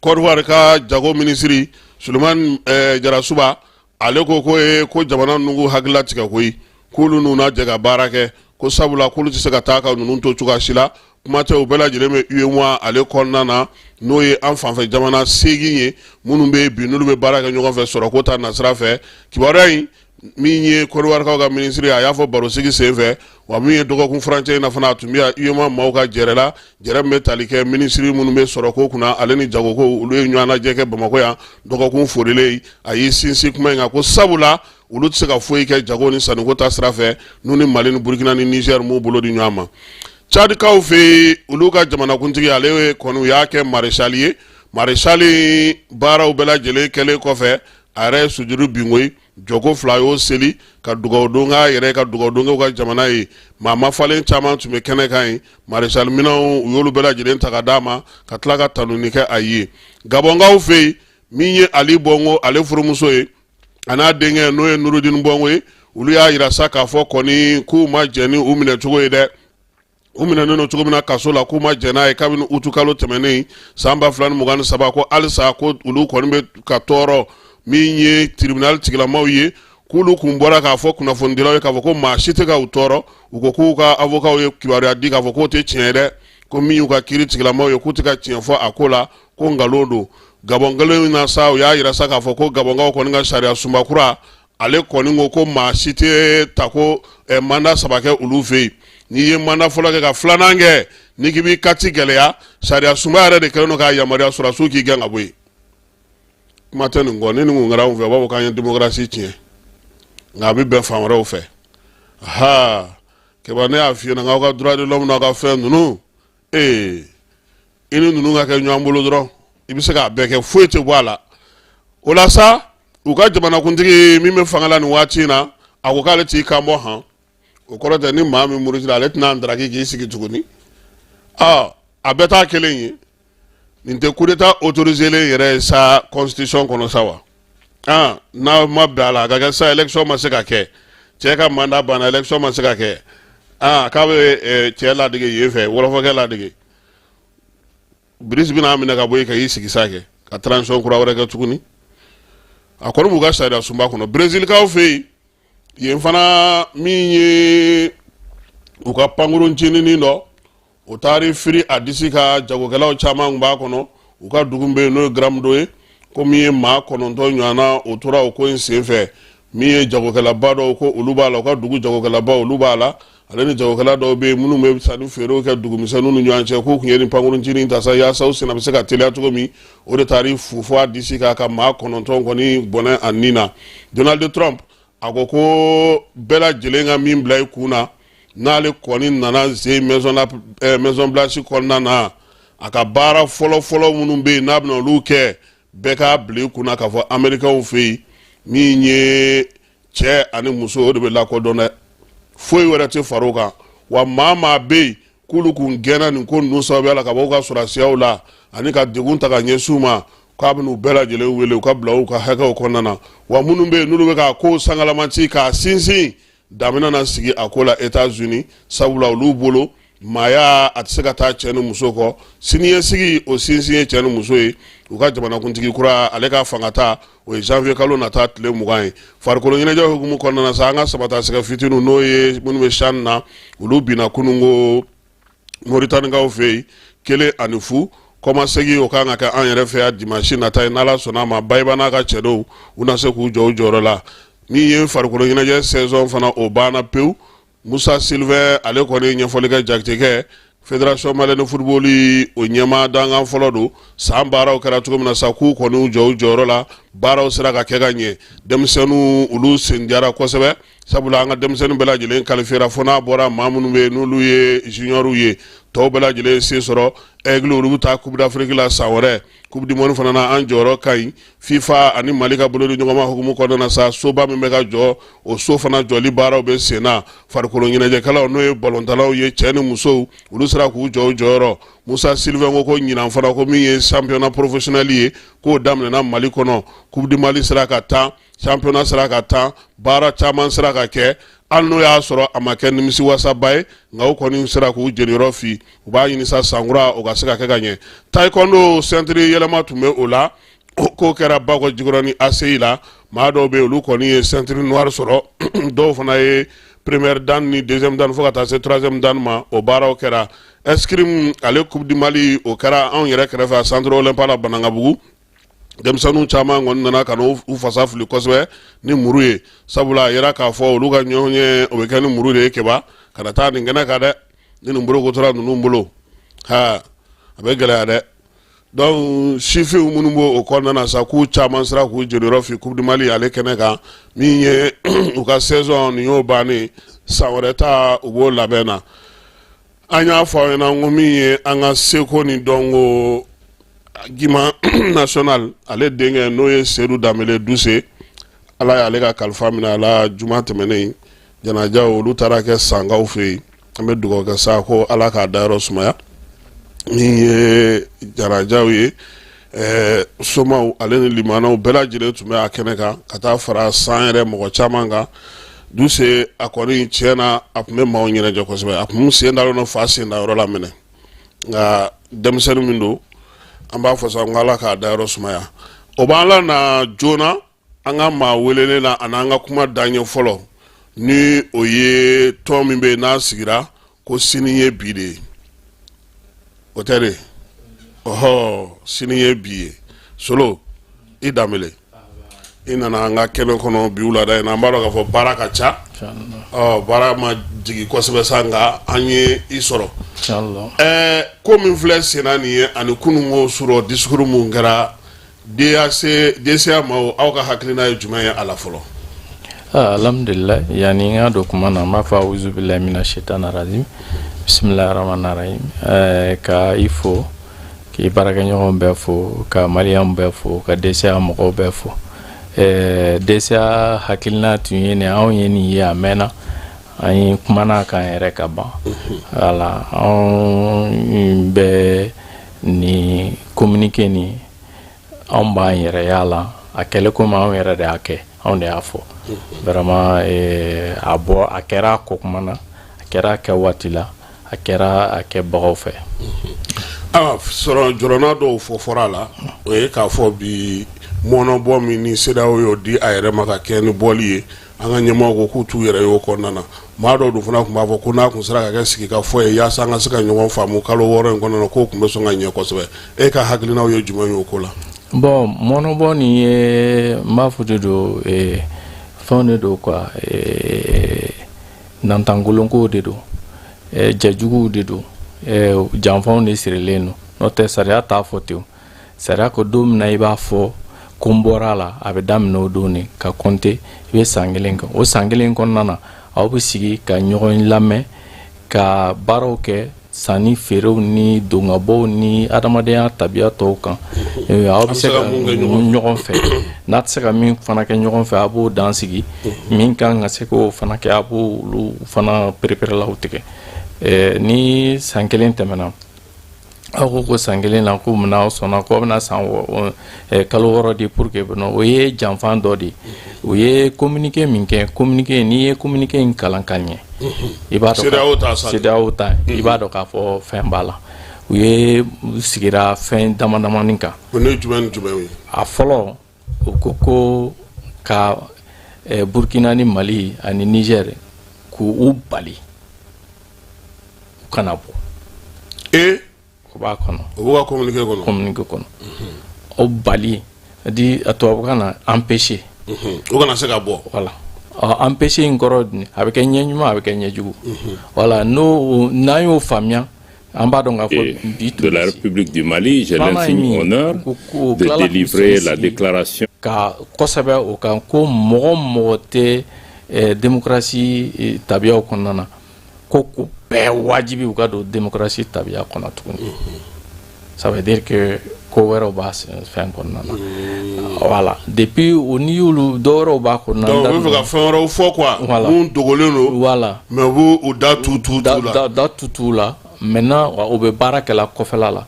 Côte d'Ivoire ka jago minisiri Sulemani Jarasuba, ale ko ko ye ko jamana ninnu k'u hakili latigɛ koyi, k'olu n'u na jɛ ka baara kɛ, ko sabula k'olu tɛ se ka taa ka ninnu to cogoya si la. Kuma tɛ, u bɛɛ lajɛlen bɛ UEMOA ale kɔnɔna na, n'o ye an fanfɛ jamana 8 ye minnu bɛ bi, n'olu bɛ baara kɛ ɲɔgɔn fɛ sɔrɔko ta nasira fɛ. Kibaruya in, min ye Côte d'Ivoire ka minisiri, a y'a fɔ barosigi senfɛ, wa min ye dɔgɔkun furancɛ in na fana, a tun bɛ UEMOA maaw ka jɛrɛ la, jɛrɛ min bɛ tali kɛ minisiri minnu bɛ sɔrɔko kunna ale ni jagoko, olu ye ɲɔgɔn lajɛ kɛ Bamakɔ yan dɔgɔkun forilen. A y'i sinsin kuma in kan ko sabula olu tɛ se ka foyi kɛ jago ni sanniko ta sira fɛ n'u ni Mali ni Burukina ni Niger m'u bolo di ɲɔgɔn ma. Cadikaw fɛ yen, olu ka jamanakuntigi, ale kɔni u y'a kɛ maréchal ye. Maréchal baaraw bɛɛ lajɛlen kɛlen kɔfɛ, a yɛrɛ ye sujuru bin koyi, jɔko fila y'o seli ka dugawu don k'a yɛrɛ, ka dugawu don k'u ka jamana ye. Maa mafalen caman tun bɛ kɛnɛ kan yen. Maréchal minɛnw, u y'olu bɛɛ lajɛlen ta ka d'a ma, ka tila ka tanuni kɛ a ye. Gabɔnkaw fɛ yen, min ye Ali Bɔngo ale furumuso ye, a n'a denkɛ, n'o ye Nurudini Bɔngo ye, olu y'a jira sa k'a fɔ kɔni k'u ma jɛn ni u minɛcogo ye dɛ. U minɛnen don cogo min na kaso la, k'u ma jɛn n'a ye kabini utukalo tɛmɛnen san 2023, ko halisa ko olu kɔni bɛ ka tɔɔrɔ. Min ye tribunal tigilamaw ye, K'olu kun bɔra k'a fɔ kunnafonidilaw ye k'a fɔ ko maa si tɛ ka u tɔɔrɔ. U ko k'u ka avokaw ye kibaruya di k'a fɔ k'o tɛ tiɲɛ ye dɛ, ko min y'u ka kiiri tigilamaw ye, k'u tɛ ka tiɲɛ fɔ a ko la, ko nkalon don. Gabɔn kelen na sa, u y'a yira sa k'a fɔ ko Gabɔnkaw kɔni ka sariya sunba kura, ale kɔni ko ko maa si tɛ ta ko mandat saba kɛ olu fɛ yen. N'i ye mandat fɔlɔ kɛ ka filanan kɛ, n'i k'i b'i kati gɛlɛya, sariya sunba yɛrɛ de kɛlen don k'a yamaruya sɔrɔdasiw k'i gɛn ka bɔ yen. Kuma tɛ nin kɔ. Ni nin kun kɛra anw fɛ, u b'a fɔ k'an ye démocratie tiɲɛ, nka a bɛ bɛn fan wɛrɛw fɛ. Ha Keba, ne y'a f'i ɲɛna k'aw ka droit de l'homme n'aw ka fɛn ninnu, ee, i ni ninnu ka kɛ ɲɔgɔn bolo dɔrɔn, i bɛ se k'a bɛɛ kɛ, foyi tɛ bɔ a la. O la sa, u ka jamanakuntigi min bɛ fanga la nin waati in na, a ko k'ale t'i kan bɔ han. O kɔrɔ tɛ ni maa min murutila, ale tɛna ndaraki k'i sigi tuguni. Ɔ, a bɛɛ t'a kelen ye. Nin tɛ coup d'état autorisé len yɛrɛ ye sa constitution kɔnɔ sa wa? Ah, n'a ma bɛn a la, a ka kɛ sa élection ma se ka kɛ, cɛ ka mandat banna, élection ma se ka kɛ, ah, k'a bɛ cɛ ladege yen fɛ, wɔlɔfɔkɛ ladege, Brice bɛna minɛ ka bɔ yen ka y'i sigi sa kɛ ka transition kura wɛrɛ kɛ tuguni. A kɔni b'u ka sariya sunba kɔnɔ. Brezilikaw fɛ yen, yen fana, min ye u ka pankurun cininin dɔ, o taari firi a disi ka jagokɛlaw caman tun b'a kɔnɔ. U ka dugu bɛ yen, n'o ye Gramado ye, ko min ye maa 9 ɲɔgɔnna, o tora o ko in senfɛ. Min ye jagokɛlaba dɔw ko olu b'a la, u ka dugu jagokɛlaba olu b'a la, ale ni jagokɛla dɔw bɛ yen minnu bɛ sanni feerew kɛ dugumisɛnninw ni ɲɔgɔn cɛ, k'u tun ye nin pankuruncinin ta sa yaasa u senna bɛ se ka teliya cogo min. O de taari fu fɔ a disi kan ka maa 9 kɔni bɔnɛ a ni na. Donald Trump, a ko ko bɛɛ lajɛlen ka min bila i kun na, n'ale kɔni nana ze Maison Blanche kɔnɔna na, a ka baara fɔlɔ-fɔlɔ minnu bɛ yen n'a bɛna olu kɛ, bɛɛ k'a bila i kun na k'a fɔ Amerikɛnw fɛ yen, min ye cɛ ani muso, o de bɛ lakodɔn dɛ, foyi wɛrɛ tɛ far'o kan. Wa maa maa bɛ yen k'olu kun gɛnna nin ko ninnu sababuya la ka bɔ u ka sɔrɔdasiyaw la ani ka degun ta ka ɲɛsin u ma, k'a bɛn'u bɛɛ lajɛlen wele u ka bila u ka hakɛw kɔnɔna na. Wa minnu bɛ yen n'olu bɛ k'a ko sangalamati k'a sinsin, damina na sigi a ko la Etats-Unis, sabula olu bolo maaya a tɛ se ka taa cɛ ni muso kɔ, siniɲɛsigi o sinsin ye cɛ ni muso ye. U ka jamanakuntigi kura, ale ka fanga ta, o ye janvier kalo nata tile 20 ye. Farikolo ɲɛnajɛ hukumu kɔnɔna na sa, an ka samatasɛgɛ fitininw, n'o ye minnu bɛ CHAN na, olu binna kununko Moritanikaw fɛ yen 1-0. Kɔmasegin o kan ka kɛ an yɛrɛ fɛ yan dimanche nata ye, n'Ala sɔnna a ma. Bayiba n'a ka cɛdenw, u na se k'u jɔ u jɔyɔrɔ la. Min ye farikolo ɲɛnajɛ saison fana, o banna pewu. Musa Sylvain, ale kɔni ɲɛfɔli kɛ jatigɛ Fédération malienne de football, o ɲɛmaa dankan fɔlɔ don. San baaraw kɛra cogo min na sa, k'u kɔni jɔ u jɔyɔrɔ la, baaraw sera ka kɛ ka ɲɛ, denmisɛnninw olu sen diyara kosɛbɛ, sabula an ka denmisɛnnin bɛɛ lajɛlen qualifiera, fo n'a bɔra maa minnu bɛ yen n'olu ye juniorw ye, tɔw bɛɛ lajɛlen se sɔrɔ. Aigle, olu bɛ taa Coupe d'Afrique la san wɛrɛ. Coupe du monde fana na, an jɔyɔrɔ ka ɲi. FIFA ani Mali ka bolodi ɲɔgɔnma hukumu kɔnɔna na sa, soba min bɛ ka jɔ, o so fana jɔli baaraw bɛ sen na. Farikolo ɲɛnajɛkɛlaw, n'o ye balontannaw ye, cɛ ni musow, olu sera k'u jɔ u jɔyɔrɔ. Musa Sylvain ko ko ɲinan fana, ko min ye championnat professionnel ye, k'o daminɛna Mali kɔnɔ, Coupe du Mali sera ka tan, championnat sera ka tan, baara caman sera ka kɛ. Hali n'o y'a sɔrɔ a ma kɛ nimisiwasaba ye, nka u kɔni sera k'u jeniyɔrɔ fi. U b'a ɲini sa sankura o ka se ka kɛ ka ɲɛ. Taekwondo ceinture yɛlɛma tun bɛ o la, k'o kɛra Bakɔ Jikɔrɔni ACI la. Maa dɔw bɛ yen, olu kɔni ye ceinture noire sɔrɔ, dɔw fana ye première dan ni deuxième dan fo ka taa se troisième dan ma. O baaraw kɛra. Escrime ale Coupe du Mali, o kɛra anw yɛrɛ kɛrɛfɛ Centre Olympique la Banankabugu. Denmisɛnninw caman kɔni nana ka n'u fasa fili kosɛbɛ ni muru ye, sabula a yira k'a fɔ olu ka ɲɔgɔn ye, o bɛ kɛ ni muru de ye. Keba kana taa nin kɛnɛ kan dɛ, ni nin bolokotora ninnu bolo, ha, a bɛ gɛlɛya dɛ. Donc sifinw minnu b'o o kɔnɔna na sa, k'u caman sera k'u jeniyɔrɔ fi Coupe du Mali ale kɛnɛ kan. Min ye u ka saison nin y'o bannen, san wɛrɛ ta u b'o labɛn na. An y'a fɔ aw ɲɛna ko min ye an ka seko ni dɔnko Gima national, ale denkɛ, n'o ye Sedu Danbele Duse, Ala y'ale ka kalifa minɛ a la juma tɛmɛnen. Janajaw olu taara kɛ Sankaw fɛ yen. An bɛ dugawu kɛ sa ko Ala k'a dayɔrɔ sumaya. Min ye janajaw ye, somaw ale ni limanaw bɛɛ lajɛlen tun bɛ a kɛnɛ kan, ka taa fara san yɛrɛ mɔgɔ caman kan. Duse a kɔni tiɲɛ na, a tun bɛ maaw ɲɛnajɛ kosɛbɛ, a tun sen dalen don fa sen da yɔrɔ la minɛ, nka denmisɛnnin min don, an b'a fɔ sa ko Ala k'a dayɔrɔ sumaya. O b'an la na joona. An ka maa welelen na ani an ka kuma daɲɛ fɔlɔ, ni o ye tɔn min bɛ yen n'a sigira ko sini ye bi de ye, o tɛ de? Ɔhɔ, sini ye bi ye. Solo, i Danbele, i nana an ka kɛnɛ kɔnɔ bi wulada in na. An b'a dɔn k'a fɔ baara ka ca, ɔ baara ma jigin kosɛbɛ sa, nka an ye i sɔrɔ. Ɛɛ, ko min filɛ senna nin ye, ani kununko surɔ discours mun kɛra DAC DCA maaw, aw ka hakilina ye jumɛn ye a la fɔlɔ? Alhamdulillah. Yani n ka don kuma na, n b'a fɔ awuzubilahi mina shaitani rajim, bisimilahi rahmani rahim. Ka i fo, k'i baarakɛɲɔgɔn bɛɛ fo, ka maliyɛnw bɛɛ fo, ka DCA mɔgɔw bɛɛ fo. DCA hakilina tun ye nin, anw ye nin ye a mɛnna, an ye kumana a kan yɛrɛ ka ban. Wala anw bɛ nin communiqué nin, anw b'an yɛrɛ y'a la, a kɛlen komi anw yɛrɛ de y'a kɛ, anw de y'a fɔ. Vraiment, a bɔ a kɛra a ko kuma na, a kɛra a kɛ waati la, a kɛra a kɛbagaw fɛ. Ayiwa, sɔrɔ jɔrɔna dɔw fɔ fɔra a la, o ye k'a fɔ bi mɔnɔbɔ min ni CEDEAO y'o di a yɛrɛ ma ka kɛ ni bɔli ye, an ka ɲɛmɔgɔw ko k'u t'u yɛrɛ ye o kɔnɔna na. Maa dɔw dun fana tun b'a fɔ ko n'a tun sera ka kɛ sigikafɔ ye yaasa an ka se ka ɲɔgɔn faamu kalo 6 in kɔnɔna na, k'o tun bɛ sɔn ka ɲɛ kosɛbɛ. E ka hakilinaw ye jumɛn ye o ko la? Bon, mɔnɔbɔ nin ye, n b'a fɔ de don, fɛnw de don quoi, nantankolonkow de don, jɛjuguw de don, janfanw de sirilen don. N'o tɛ, sariya t'a fɔ ten. Sariya ko don min na i b'a fɔ ko n bɔra a la, a bɛ daminɛ o don de ka compter, i bɛ san kelen kɛ. O san kelen kɔnɔna na, aw bɛ sigi ka ɲɔgɔn lamɛn, ka baaraw kɛ, sanni feerew ni dongabɔw ni adamadenya tabiya tɔw kan. Aw bɛ se ka ɲɔgɔn fɛ, n'a tɛ se ka min fana kɛ ɲɔgɔn fɛ, a b'o dan sigi. Min kan ka se k'o fana kɛ, a b'olu fana pereperelaw tigɛ. Ni san kelen tɛmɛna, aw ko san kelen na ko munna aw sɔnna ko aw bɛna san kalo 6 di pour que o ye janfan dɔ de ye. U ye communiqué min kɛ, communiqué, n'i ye communiqué in kalan ka ɲɛ, i b'a dɔn CEDEAO ta, i b'a dɔn k'a fɔ fɛn b'a la. U ye sigira fɛn dama damani kan. O ni jumɛn ni jumɛn ye? A fɔlɔ, u ko ka Burkina ni Mali ani Niger k'u bali u kana bɔ. E o b'a kɔnɔ. O b'u ka communiqué kɔnɔ. Communiqué kɔnɔ, o bali di a tubabukan na empêcher. O kana se ka bɔ. Voilà, empêcher in kɔrɔ, a bɛ kɛ ɲɛ ɲuman, a bɛ kɛ ɲɛjugu. Voilà, n'o n'an y'o faamuya, an b'a dɔn k'a fɔ bi de la République du Mali, j'ai l'insigne honneur de délivrer la déclaration. Ka kosɛbɛ o kan ko mɔgɔ mɔgɔ tɛ démocratie tabiyaw kɔnɔna na, ko bɛɛ wajibi u ka don démocratie tabiya kɔnɔ tuguni. Ça veut dire que ko wɛrɛw b'a fɛn kɔnɔna na. Voilà, depuis o n'i y'olu, dɔw wɛrɛw b'a kɔnɔna. Donc u bɛ fɛ ka fɛn wɛrɛw fɔ quoi. Voilà. Mun dogolen don. Voilà. Mais u b'u da tu tu tu la. Da tu tu la. Maintenant, o bɛ baara kɛla kɔfɛla la,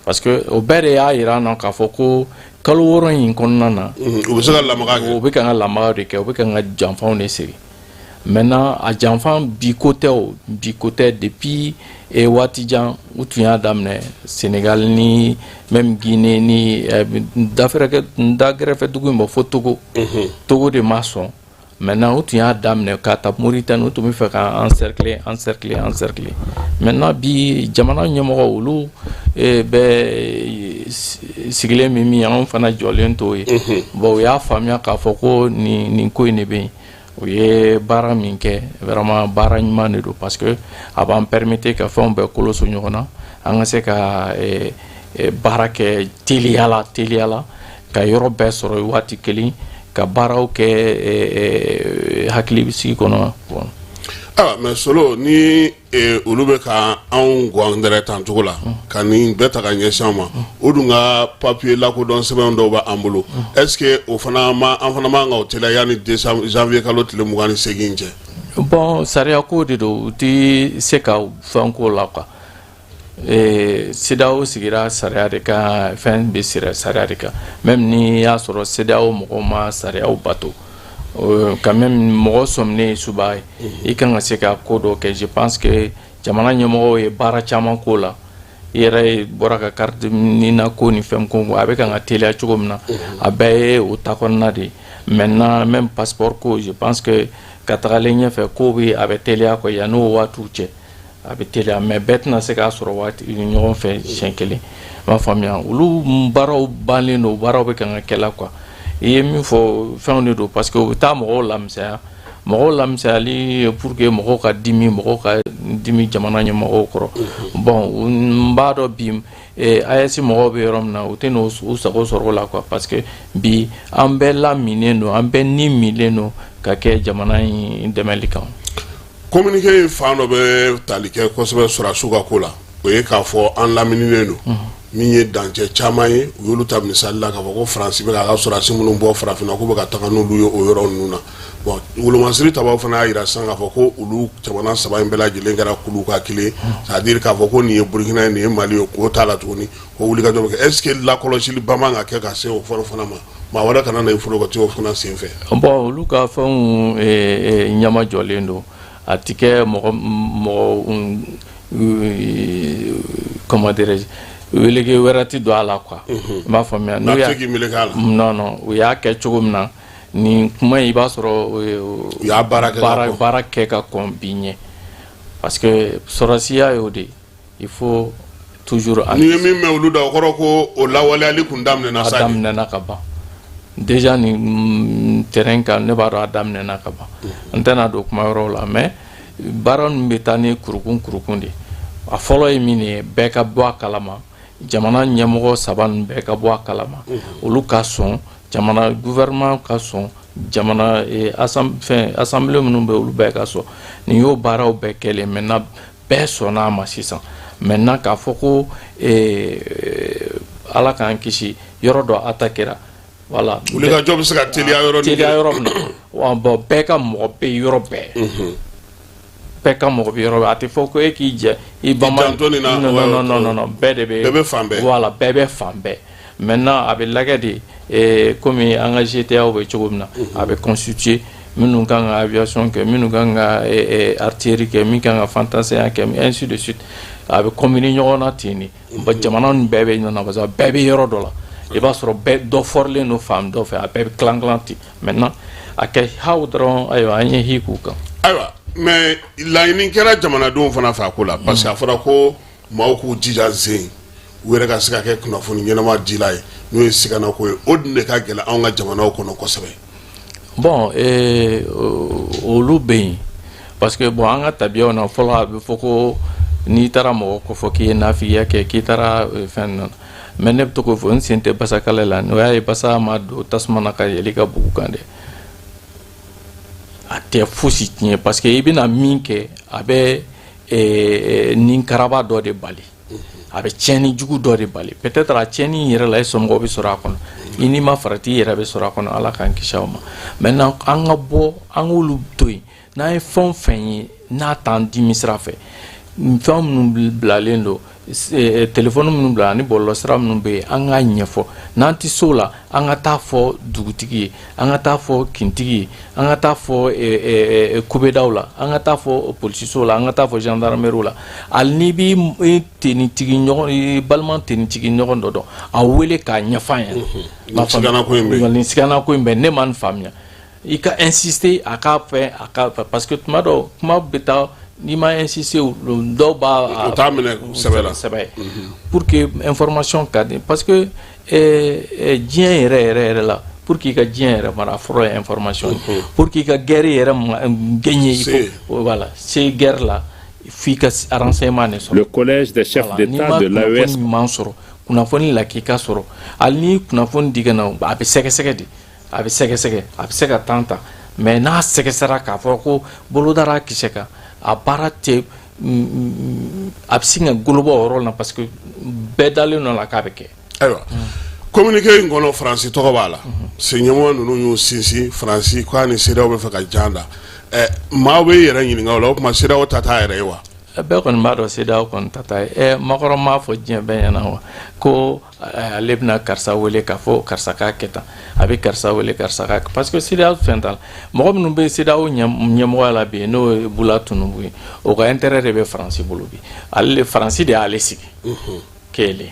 parce que o bɛɛ de y'a yira an na k'a fɔ ko kalo 6 in kɔnɔna na. U bɛ se ka lamaga kɛ. U bɛ ka n ka lamaga de kɛ, u bɛ ka n ka janfanw de siri. Maintenant, a janfan bi ko tɛ, o bi ko tɛ. Depuis waati jan u tun y'a daminɛ, Sénégal ni même Guinée ni dafɛrɛkɛ dagɛrɛfɛ dugu in bɔ fo Togo. Togo de ma sɔn. Maintenant, u tun y'a daminɛ ka taa Mauritanie, u tun bɛ fɛ ka encercler, encercler, encercler. Maintenant, bi jamana ɲɛmɔgɔ olu bɛ sigilen min, anw fana jɔlen t'o ye. Bon, u y'a faamuya k'a fɔ ko nin ko in de bɛ yen. U ye baara min kɛ, vraiment baara ɲuman de don, parce que a b'an permettre ka fɛnw bɛɛ koloso ɲɔgɔn na, an ka se ka baara kɛ teliya la, teliya la, ka yɔrɔ bɛɛ sɔrɔ waati kelen, ka baaraw kɛ hakili sigi kɔnɔ. Ayiwa, mais Solo, ni olu bɛ ka anw gɛrɛ tan cogo la ka nin bɛɛ ta ka ɲɛsin an ma, o dun ka papier lakodɔn sɛbɛn dɔw b'an bolo, est ce que o fana ma, an fana man ka o teliya yanni décembre, janvier kalo tile 28 cɛ? Bon, sariya ko de don, u tɛ se ka fɛn ko la quoi. CEDEAO sigira sariya de kan, fɛn bɛ sira sariya de kan. Même ni y'a sɔrɔ CEDEAO mɔgɔw ma sariyaw bato, quand même mɔgɔ sɔminen ye suba ye, i kan ka se ka ko dɔ kɛ. Je pense que jamana ɲɛmɔgɔw ye baara caman k'o la. I yɛrɛ bɔra ka carte nina ko ni fɛn ko, a bɛ kan ka teliya cogo min na, a bɛɛ ye o ta kɔnɔna de ye. Maintenant, même passeport ko, je pense que ka tagalen ɲɛfɛ, ko bɛ a bɛ teliya quoi. Yan'o waatiw cɛ, a bɛ teliya, mais bɛɛ tɛna se k'a sɔrɔ waati ɲɔgɔn fɛ siɲɛ kelen. I b'a faamuya, olu baaraw bannen don, baaraw bɛ kan ka kɛ la quoi. I ye min fɔ, fɛnw de don, parce que u bɛ taa mɔgɔw lamisɛnya, mɔgɔw lamisɛnyali pour que mɔgɔw ka dimi, mɔgɔw ka dimi jamana ɲɛmɔgɔw kɔrɔ. Bon, n b'a dɔn bi AES mɔgɔw bɛ yɔrɔ min na, u tɛ n'u sago sɔrɔ o la quoi, parce que bi an bɛɛ laminen don, an bɛɛ ni milen don ka kɛ jamana in dɛmɛli kan. Communiqué in fan dɔ bɛ tali kɛ kosɛbɛ sɔrɔdasiw ka ko la, o ye k'a fɔ an lamininen don. Min ye dancɛ caman ye, u y'olu ta misali la k'a fɔ ko Faransi bɛ k'a ka sɔrɔdasi minnu bɔ farafinna, k'u bɛ ka taga n'olu ye o yɔrɔ ninnu na. Bon, wolomasiri tabaw fana y'a yira sisan k'a fɔ ko olu jamana saba in bɛɛ lajɛlen kɛra kulu ka kelen, c'est à dire k'a fɔ ko nin ye Burukina ye, nin ye Mali ye, k'o t'a la tuguni, ko wulikajɔ bɛ kɛ. Est ce que lakɔlɔsili ba man ka kɛ ka se o fɔlɔ fana ma, maa wɛrɛ kana na i forokati o fana sen fɛ? Bon, olu ka fɛnw ɲɛma jɔlen don. A ti kɛ mɔgɔ mɔgɔ, comment dirais-je, weleke wɛrɛ ti don a la quoi. I b'a faamuya, n'u y'a k'i meleke a la. Non, u y'a kɛ cogo min na nin kuma in, i b'a sɔrɔ u y'a baara kɛ. Baara kɛ ka kɔn bi ɲɛ, parce que sɔrɔsiya y'o de, il faut toujours. N'i ye min mɛn olu da, o kɔrɔ ko o lawaleyali kun daminɛna sa. A daminɛna ka ban déjà. Nin terrain kan, ne b'a dɔn a daminɛna ka ban. N tɛna don kuma wɛrɛw la, mais baara ninnu bɛ taa ni kurukun kurukun de. A fɔlɔ ye min ye, bɛɛ ka bɔ a kalama, jamana ɲɛmɔgɔ saba ninnu bɛɛ ka bɔ a kalama, olu ka sɔn, jamana gouvernement ka sɔn, jamana fɛn assemblée minnu bɛ, olu bɛɛ ka sɔn. Nin y'o baaraw bɛɛ kɛlen. Maintenant, bɛɛ sɔnna a ma sisan. Maintenant, k'a fɔ ko Ala k'an kisi, yɔrɔ dɔ attaquera, voilà. Wulikajɔ bɛ se ka teliya yɔrɔ teliya yɔrɔ min na, bon, bɛɛ ka mɔgɔ bɛ yɔrɔ bɛɛ, bɛɛ ka mɔgɔ bɛ yɔrɔ bɛɛ. A tɛ fɔ ko e k'i jɛ i ba. Non, non, non, non, non, bɛɛ de bɛ. Bɛɛ bɛ fan bɛɛ. Voilà, bɛɛ bɛ fan bɛɛ. Maintenant, a bɛ lajɛ de komi an ka GTA bɛ cogo min na, a bɛ constituer minnu kan ka aviation kɛ, minnu kan ka artillerie kɛ, min kan ka fantassin kɛ, ainsi de suite. A bɛ combiner ɲɔgɔn na ten de. Jamana ninnu bɛɛ bɛ ɲɔgɔn na, parce que bɛɛ bɛ yɔrɔ dɔ la. I b'a sɔrɔ bɛɛ dɔ fɔrilen don fan dɔ fɛ, a bɛɛ bɛ tilan tilan ten. Maintenant, a kɛ haw dɔrɔn, ayiwa, an ye hi k'u kan. Ayiwa, mais laɲini kɛra jamanadenw fana fɛ a ko la, parce que a fɔra ko maaw k'u jija zen u yɛrɛ ka se ka kɛ kunnafoni ɲɛnama dila ye, n'o ye siganako ye. O dun de ka gɛlɛn anw ka jamanaw kɔnɔ kosɛbɛ. Bon, olu bɛ yen, parce que bon, an ka tabiyaw na fɔlɔ, a bɛ fɔ ko n'i taara mɔgɔ kɔfɔ k'i ye nafigiya kɛ, k'i taara fɛn na. Mais ne bɛ to k'o fɔ, n sen tɛ basakala la. O y'a ye, basa ma don tasuma na ka yɛlɛ i ka bugu kan dɛ. A tɛ fosi tiɲɛ, parce que i bɛna min kɛ, a bɛ nin karaba dɔ de bali, a bɛ tiɲɛni jugu dɔ de bali. Peut-être a tiɲɛni yɛrɛ la, e somɔgɔw bɛ sɔrɔ a kɔnɔ, i n'i ma farati, i yɛrɛ bɛ sɔrɔ a kɔnɔ. Ala k'an kisi aw ma. Maintenant, an ka bɔ, an k'olu to yen. N'an ye fɛn o fɛn ye n'a t'an dimi sira fɛ, fɛn minnu bilalen don, telefɔni minnu bila ani bɔlɔlɔsira minnu bɛ yen, an k'a ɲɛfɔ. N'an tɛ so la, an ka taa fɔ dugutigi ye, an ka taa fɔ kintigi ye, an ka taa fɔ kubedaw la, an ka taa fɔ polisiso la, an ka taa fɔ gendarmerie la. Hali n'i b'i tenitigi ɲɔgɔn, i balima tenitigi ɲɔgɔn dɔ dɔn, a wele k'a ɲɛfɔ a ɲɛna. Nin siganako in bɛ, ne ma nin faamuya. I ka insister a k'a fɛ, a ka, parce que tuma dɔw kuma bɛ taa, n'i ma insister, dɔw b'a u t'a minɛ sɛbɛ la. Sɛbɛ, pour que information ka di, parce que diɲɛ yɛrɛ yɛrɛ yɛrɛ la, pour que i ka diɲɛ yɛrɛ mara, a fɔlɔ ye information ye. Pour que i ka guerre yɛrɛ gagner, il faut, voilà, se guerre la, f'i ka renseignement de sɔrɔ. Le collège des chefs d'État de l'AES. Ɲuman sɔrɔ, kunnafoni lakika sɔrɔ. Hali ni kunnafoni di ka na, a bɛ sɛgɛsɛgɛ de, a bɛ sɛgɛsɛgɛ, a bɛ se ka temps ta, mais n'a sɛgɛsɛra k'a fɔ ko bolodara kisɛ kan, a baara tɛ, a bɛ sin ka golobɔ o yɔrɔ la, parce que bɛɛ dalen don a la k'a bɛ kɛ. Ayiwa, communiqué in kɔnɔ, Faransi tɔgɔ b'a la. Senɲɛmɔgɔ ninnu y'u sinsin Faransi k'a ni CEDEAO bɛ fɛ ka jan da. Ɛ, maaw bɛ yɛrɛ ɲininka o la, o tuma CEDEAO ta t'a yɛrɛ ye wa? Bɛɛ kɔni b'a dɔn CEDEAO kɔni ta t'a ye. Ɛ, Macron m'a fɔ diɲɛ bɛɛ ɲɛna wa ko ale bɛna karisa wele k'a fɔ karisa k'a kɛ tan, a bɛ karisa wele karisa k'a kɛ, parce que CEDEAO fɛn t'a la. Mɔgɔ minnu bɛ CEDEAO ɲɛmɔgɔya la bi, n'o ye Bola Tinubu ye, o ka intérêt de bɛ Faransi bolo bi. Ale, Faransi de y'ale sigi kelen.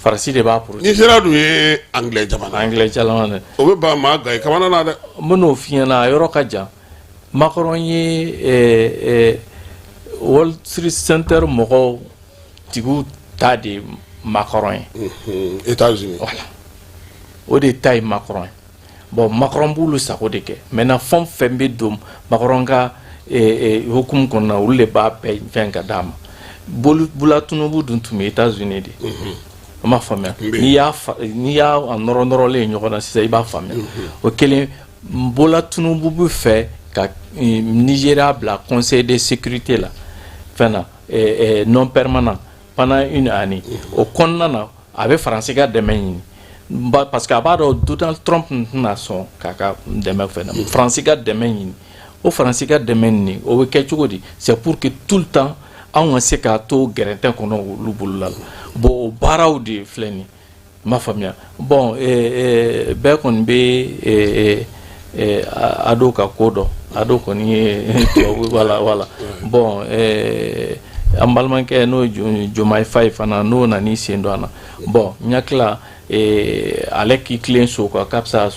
Faransi de b'a protéger. Nizeriya dun ye anglais jamana. Anglais jamana. O bɛ ban maa ga i kamana na dɛ. N bɛn'o f'i ɲɛna, a yɔrɔ ka jan. Macron ye Wall Street Center mɔgɔw tigiw ta de Macron ye. États-Unis. Voilà, o de ta ye Macron ye. Bon, Macron b'olu sago de kɛ. Maintenant, fɛn o fɛn bɛ don Macron ka hukumu kɔnɔna, olu de b'a bɛɛ fɛn ka d'a ma. Bola Tinubu dun tun bɛ États-Unis de. An b'a faamuya, n'i y'a nɔrɔ nɔrɔlen ɲɔgɔn na sisan, i b'a faamuya. O kelen, Bola Tinubu bɛ fɛ ka Nigéria bila Conseil de sécurité la, fɛn na, non permanent pendant une année. O kɔnɔna na, a bɛ Faransi ka dɛmɛ ɲini, parce que a b'a dɔn Donald Trump tɛna sɔn k'a ka dɛmɛ fɛn na. Faransi ka dɛmɛ ɲini, o Faransi ka dɛmɛ ɲini, o bɛ kɛ cogo di? C'est pour que tout le temps anw ka se k'a to gɛrɛntɛ kɔnɔ olu bolo la. Bon, o baaraw de filɛ nin ye, n m'a faamuya. Bon, bɛɛ kɔni bɛ Ado ka ko dɔn. Ado kɔni ye tubabu, voilà. Bon, an balimakɛ n'o ye Diomaye Faye fana, n'o nan'i sen don a na. Bon, n hakili ale k'i tilen so quoi, ka fisa,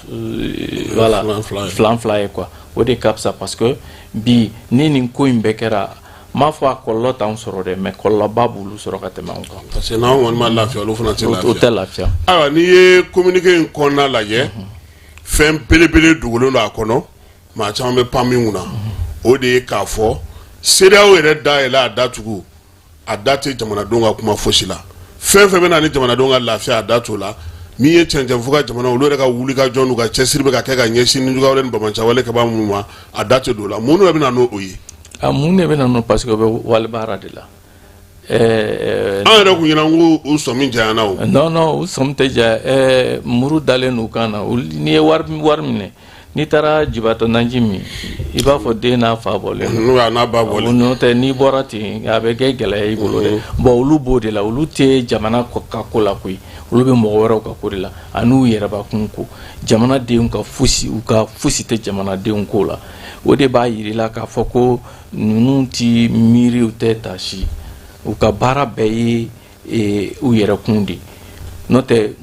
voilà, filan fila ye quoi. O de ka fisa, parce que bi ni nin ko in bɛɛ kɛra, n m'a fɔ a kɔlɔlɔ t'anw sɔrɔ dɛ, mais kɔlɔlɔba b'olu sɔrɔ ka tɛmɛ anw kan. Parce que n'anw kɔni ma lafiya, olu fana tɛ lafiya. O tɛ lafiya. Ayiwa, n'i ye communiqué in kɔnɔna lajɛ, fɛn belebele dogolen don a kɔnɔ, maa caman bɛ pan min kunna, o de ye k'a fɔ CEDEAO yɛrɛ da yɛlɛ a datugu, a da tɛ jamanadenw ka kuma fosi la. Fɛn fɛn bɛ na ni jamanadenw ka lafiya, a da t'o la. Min ye cɛncɛn fo ka jamana, olu yɛrɛ ka wuli ka jɔ n'u ka cɛsiri bɛ ka kɛ ka ɲɛsin nijuguwale ni banbaanciwale kɛbaa minnu ma, a da tɛ don o la. Mun de bɛ na n'o ye? A mun de bɛ na n'o? Parce que o bɛ wali baara de la. An yɛrɛ kun ɲɛna ko u sɔmi janyana o. Non, u sɔmi tɛ ja, muru dalen n'u kan na. N'i ye wari minɛ, n'i taara jibatɔ naji min, i b'a fɔ den n'a fa bɔlen. N'o n'a ba bɔlen. N'o tɛ, n'i bɔra ten, a bɛ kɛ gɛlɛya i bolo dɛ. Bon, olu b'o de la, olu tɛ jamana ka ko la koyi, olu bɛ mɔgɔ wɛrɛw ka ko de la, ani yɛrɛbakun ko. Jamanadenw ka fosi, u ka fosi tɛ jamanadenw ko la. O de b'a yir'i la k'a fɔ ko ninnu ti miiri, u tɛ taasi, u ka baara bɛɛ ye u yɛrɛkun de. N'o tɛ,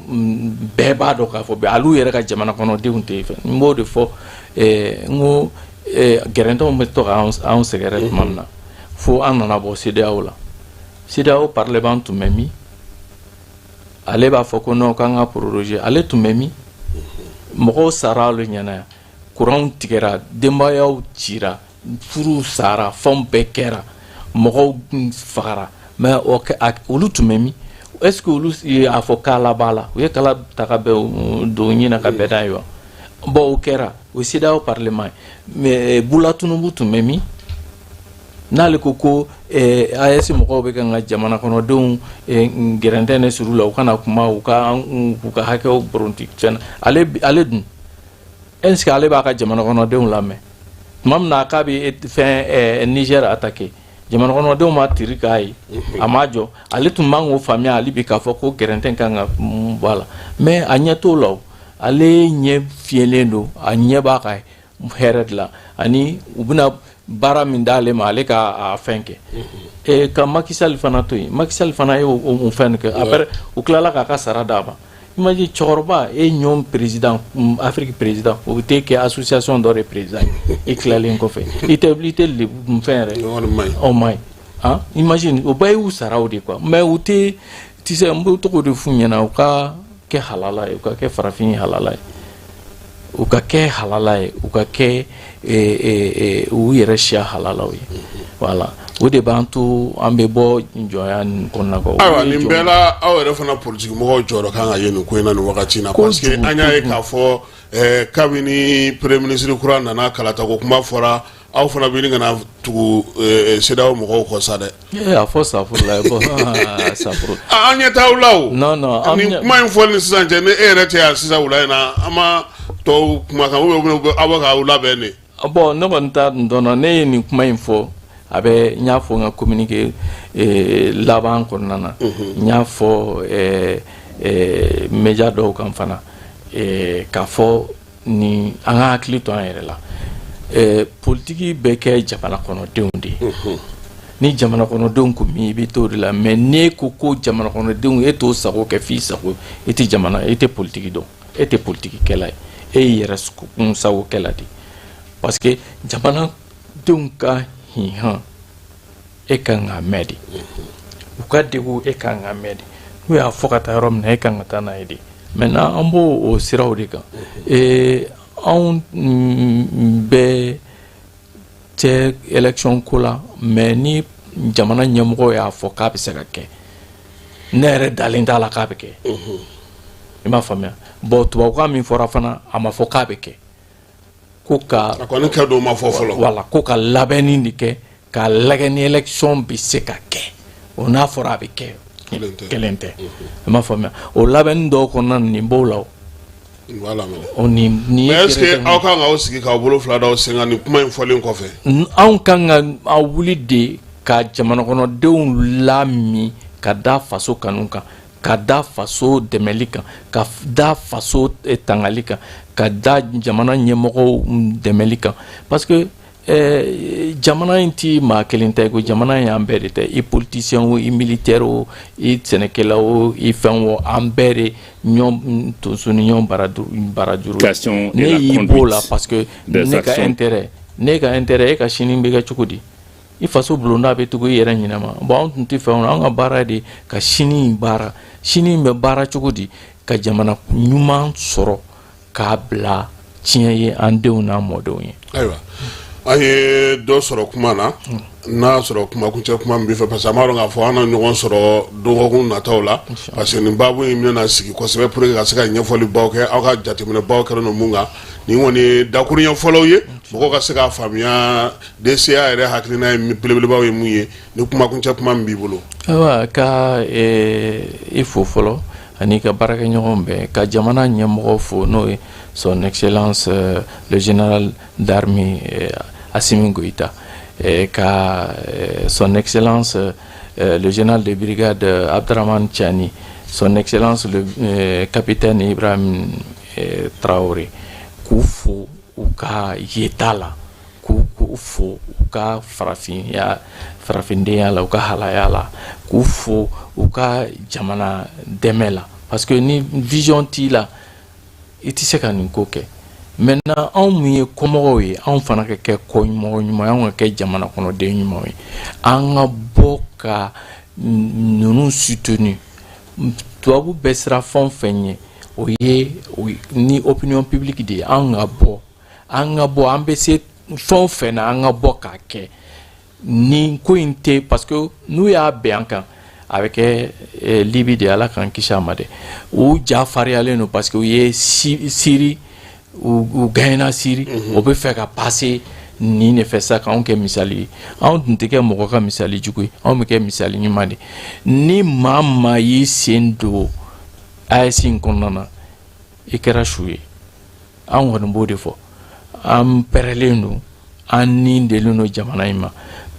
bɛɛ b'a dɔn k'a fɔ hali u yɛrɛ ka jamana kɔnɔdenw tɛ fɛn. N b'o de fɔ, n ko gɛrɛntɛw bɛ to k'anw sɛgɛrɛ tuma min na, fo an nana bɔ CEDEAO la. CEDEAO parlement tun bɛ min? Ale b'a fɔ ko non, k'an ka proroger. Ale tun bɛ min? Mɔgɔw sara olu ɲɛna yan, kuranw tigɛra, denbayaw cira, furuw sara, fɛnw bɛɛ kɛra, mɔgɔw fagara, mais olu tun bɛ min? Est ce que olu ye a fɔ k'ala b'a la? U ye kala ta ka bɛn don ɲina ka bɛn n'a ye wa? Bon, o kɛra o CEDEAO parlement. Mais Bola Tinubu tun bɛ min n'ale ko AES mɔgɔw bɛ kan ka jamana kɔnɔdenw gɛrɛntɛ ne suru la, u kana kuma, u ka hakɛw boronti fɛn? Ale dun, est ce que ale b'a ka jamana kɔnɔdenw lamɛn? Tuma min na k'a bɛ fɛn Niger attaquer, jamana kɔnɔdenw ma tiri k'a ye, a ma jɔ. Ale tun man k'o faamuya hali bi k'a fɔ ko gɛrɛntɛ kan ka bɔ a la, mais a ɲɛ t'o la. O ale ɲɛ fiyɛlen don, a ɲɛ b'a ka hɛrɛ de la, ani u bɛna baara min d'ale ma, ale ka a fɛn kɛ. Ka Macky Sall fana to yen, Macky Sall fana ye o fɛn kɛ. Après, u tilala k'a ka sara d'a ma. Imagine, cɛkɔrɔba e ɲɔn président, Afrique président, o bɛ t'e kɛ association dɔ de président ye. I tilalen kɔfɛ, i tɛ lebu fɛn yɛrɛ, o man ɲi. Han, imagine, o bɛɛ y'u saraw de quoi. Mais u tɛ, tu sais, n bɛ to k'o de f'u ɲɛna, u ka kɛ halala ye, u ka kɛ farafin halala ye, u ka kɛ halala ye, u ka kɛ u yɛrɛ siya halalaw ye. Voilà, o de b'an to an bɛ bɔ jɔnya nin kɔnɔna kan. Ayiwa, nin bɛɛ la, aw yɛrɛ fana politiki mɔgɔw jɔyɔrɔ kan ka ye nin ko in na nin wagati in na, parce que an y'a ye k'a fɔ kabini premier ministre kura nana, kalatako kuma fɔra, aw fana bɛ ɲini ka na tugu CEDEAO mɔgɔw kɔ sa dɛ. Ee, a fɔ safurula, bɔn, safuru. An ɲɛ t'aw la o. Non. Nin kuma in fɔli ni sisan cɛ, ni e yɛrɛ tɛ yan sisan wula in na, an ma tɔw kumakan ou bien aw bɛ k'aw labɛn de? Bon, ne kɔni t'a dɔn. Ne ye nin kuma in fɔ, a bɛ n y'a fɔ n ka communiqué laban kɔnɔna na, n y'a fɔ média dɔw kan fana k'a fɔ ni an ka hakili to an yɛrɛ la. Politiki bɛ kɛ jamana kɔnɔdenw de ye. Ni jamana kɔnɔdenw ko min, i bɛ t'o de la. Mais n'e ko ko jamana kɔnɔdenw, e t'o sago kɛ f'i sago, e tɛ jamana, e tɛ politiki dɔn, e tɛ politikikɛla ye, e y'i yɛrɛ kun sagokɛla de. Parce que jamanadenw ka hinhan, e kan k'a mɛn de. U ka degun, e kan k'a mɛn de. N'u y'a fɔ ka taa yɔrɔ min na, e kan ka taa n'a ye de. Maintenant, an b'o o siraw de kan. Anw bɛɛ tɛ élection ko la, mais ni jamana ɲɛmɔgɔ y'a fɔ k'a bɛ se ka kɛ, ne yɛrɛ dalen t'a la k'a bɛ kɛ. I m'a faamuya? Bon, tubabukan min fɔra fana, a ma fɔ k'a bɛ kɛ, ko ka A kɔni kɛ don ma fɔ fɔlɔ. Wala ko ka labɛnni de kɛ k'a lajɛ ni élection bɛ se ka kɛ. O n'a fɔra a bɛ kɛ, kelen tɛ. I m'a faamuya? O labɛnni dɔw kɔnɔna na, nin b'o la o. Voilà, mais O nin nin ye mais est ce que aw kan k'aw sigi k'aw bolo fila d'aw sen kan nin kuma in fɔlen kɔfɛ? Anw kan ka aw wuli de ka jamanakɔnɔdenw lami ka da faso kanu kan, ka da faso dɛmɛli kan, ka da faso tangali kan, ka da jamana ɲɛmɔgɔw dɛmɛli kan. Parce que jamana in ti maa kelen ta ye ko jamana in y'an bɛɛ de ta. I politicien o, i militaire o, i sɛnɛkɛla o, i fɛn o, an bɛɛ de ɲɔgɔn tonso ni ɲɔgɔn barajuru. Ne y'i b'o la parce que ne ka intérêt, ne ka intérêt, e ka sini bɛ kɛ cogo di? I faso bulonda bɛ tugu i yɛrɛ ɲinɛ ma. Bon, anw tun tɛ fɛ o. An ka baara de ka sini in baara. Sini in bɛ baara cogo di? Ka jamana ɲuman sɔrɔ k'a bila tiɲɛ ye an denw n'an mɔdenw ye. Ayiwa, an ye dɔ sɔrɔ kuma na. N'a y'a sɔrɔ kumakuncɛ kuma min b'i fɛ, parce que an b'a dɔn k'a fɔ an na ɲɔgɔn sɔrɔ dɔgɔkun nataw la, parce que nin baabu in bɛna sigi kosɛbɛ pour que ka se ka ɲɛfɔlibaw kɛ. Aw ka jateminɛbaw kɛlen don mun kan, nin kɔni ye dakuruɲɛ fɔlɔw ye, mɔgɔw ka se k'a faamuya DCA yɛrɛ hakilina ye belebelebaw ye mun ye. Ni kumakuncɛ kuma min b'i bolo. Ayiwa, ka i fo fɔlɔ ani ka baarakɛɲɔgɔn bɛɛ, ka jamana ɲɛmɔgɔ fo, n'o ye Son Excellence le général d'armée Assimi Goïta, ka Son Excellence le général de brigade Abdraman Tchani, Son Excellence le capitaine Ibrahim Traoré, k'u fo u ka yeta la, k'u fo u ka farafinya, farafindenya la, u ka halaya la, k'u fo u ka jamana dɛmɛ la. Parce que ni vision t'i la, i tɛ se ka nin ko kɛ. Maintenant, anw mun ye kɔmɔgɔw ye, anw fana ka kɛ kɔmɔgɔ ɲuman ye, anw ka kɛ jamana kɔnɔden ɲumanw ye, an ka bɔ ka ninnu soutenir. Tubabu bɛ sira fɛn o fɛn ɲɛ, o ye ni opinion publique de ye. An ka bɔ, an ka bɔ, an bɛ se fɛn o fɛn na, an ka bɔ k'a kɛ. Nin ko in tɛ, parce que n'u y'a bɛn an kan, a bɛ kɛ Libi de. Ala k'an kisi a ma dɛ. U ja fariyalen don parce que u ye Siri, u gagné Siri, o bɛ fɛ ka passer nin de fɛ sa k'anw kɛ misali ye. Anw tun tɛ kɛ mɔgɔ ka misali jugu ye, anw bɛ kɛ misali ɲuman de. Ni maa maa y'i sen don AES in kɔnɔna na, i kɛra su ye. An kɔni b'o de fɔ. An pɛrɛlen don, an ni delen don jamana in ma.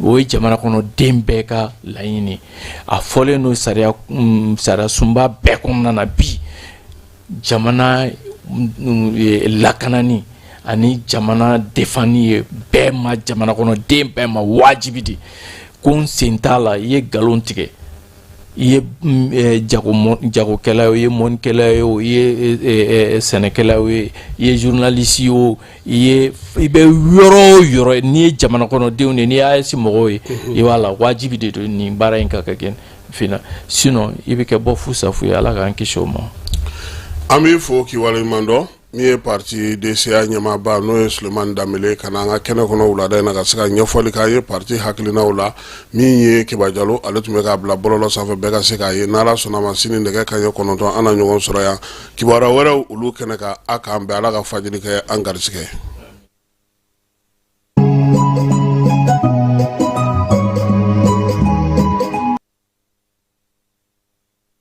O ye jamana kɔnɔ den bɛɛ ka laɲini. A fɔlen don sariya, sariya sunba bɛɛ kɔnɔna na bi, jamana lakanani ani jamana defanni ye bɛɛ ma, jamana kɔnɔ den bɛɛ ma wajibi de. Ko n sen t'a la, i ye nkalon tigɛ. I ye jagokɛla ye, i ye mɔnikɛla ye o, i ye sɛnɛkɛla ye, i ye journaliste ye o, i ye, i bɛ yɔrɔ o yɔrɔ, n'i ye jamana kɔnɔdenw de ye, n'i ye AES mɔgɔw ye, i b'a la wajibi de don nin baara in ka kɛ finna, sinon i bɛ kɛ bɔ fu safu ye. Ala k'an kisi o ma. An b'i fo k'i waleɲuman dɔn. Min ye parti DCA ɲɛmaaba, n'o ye Sulemani Danbele, ka na an ka kɛnɛ kɔnɔ wulada in na ka se ka ɲɛfɔli k'an ye parti hakilinaw la. Min ye Keba Jalo, ale tun bɛ k'a bila bɔlɔlɔ sanfɛ, bɛɛ ka se k'a ye. N'Ala sɔnna ma, sini nɛgɛ kanɲɛ 9, an na ɲɔgɔn sɔrɔ yan kibaruya wɛrɛw olu kɛnɛ kan. A k'an bɛn, Ala ka fajiri kɛ an garisɛgɛ.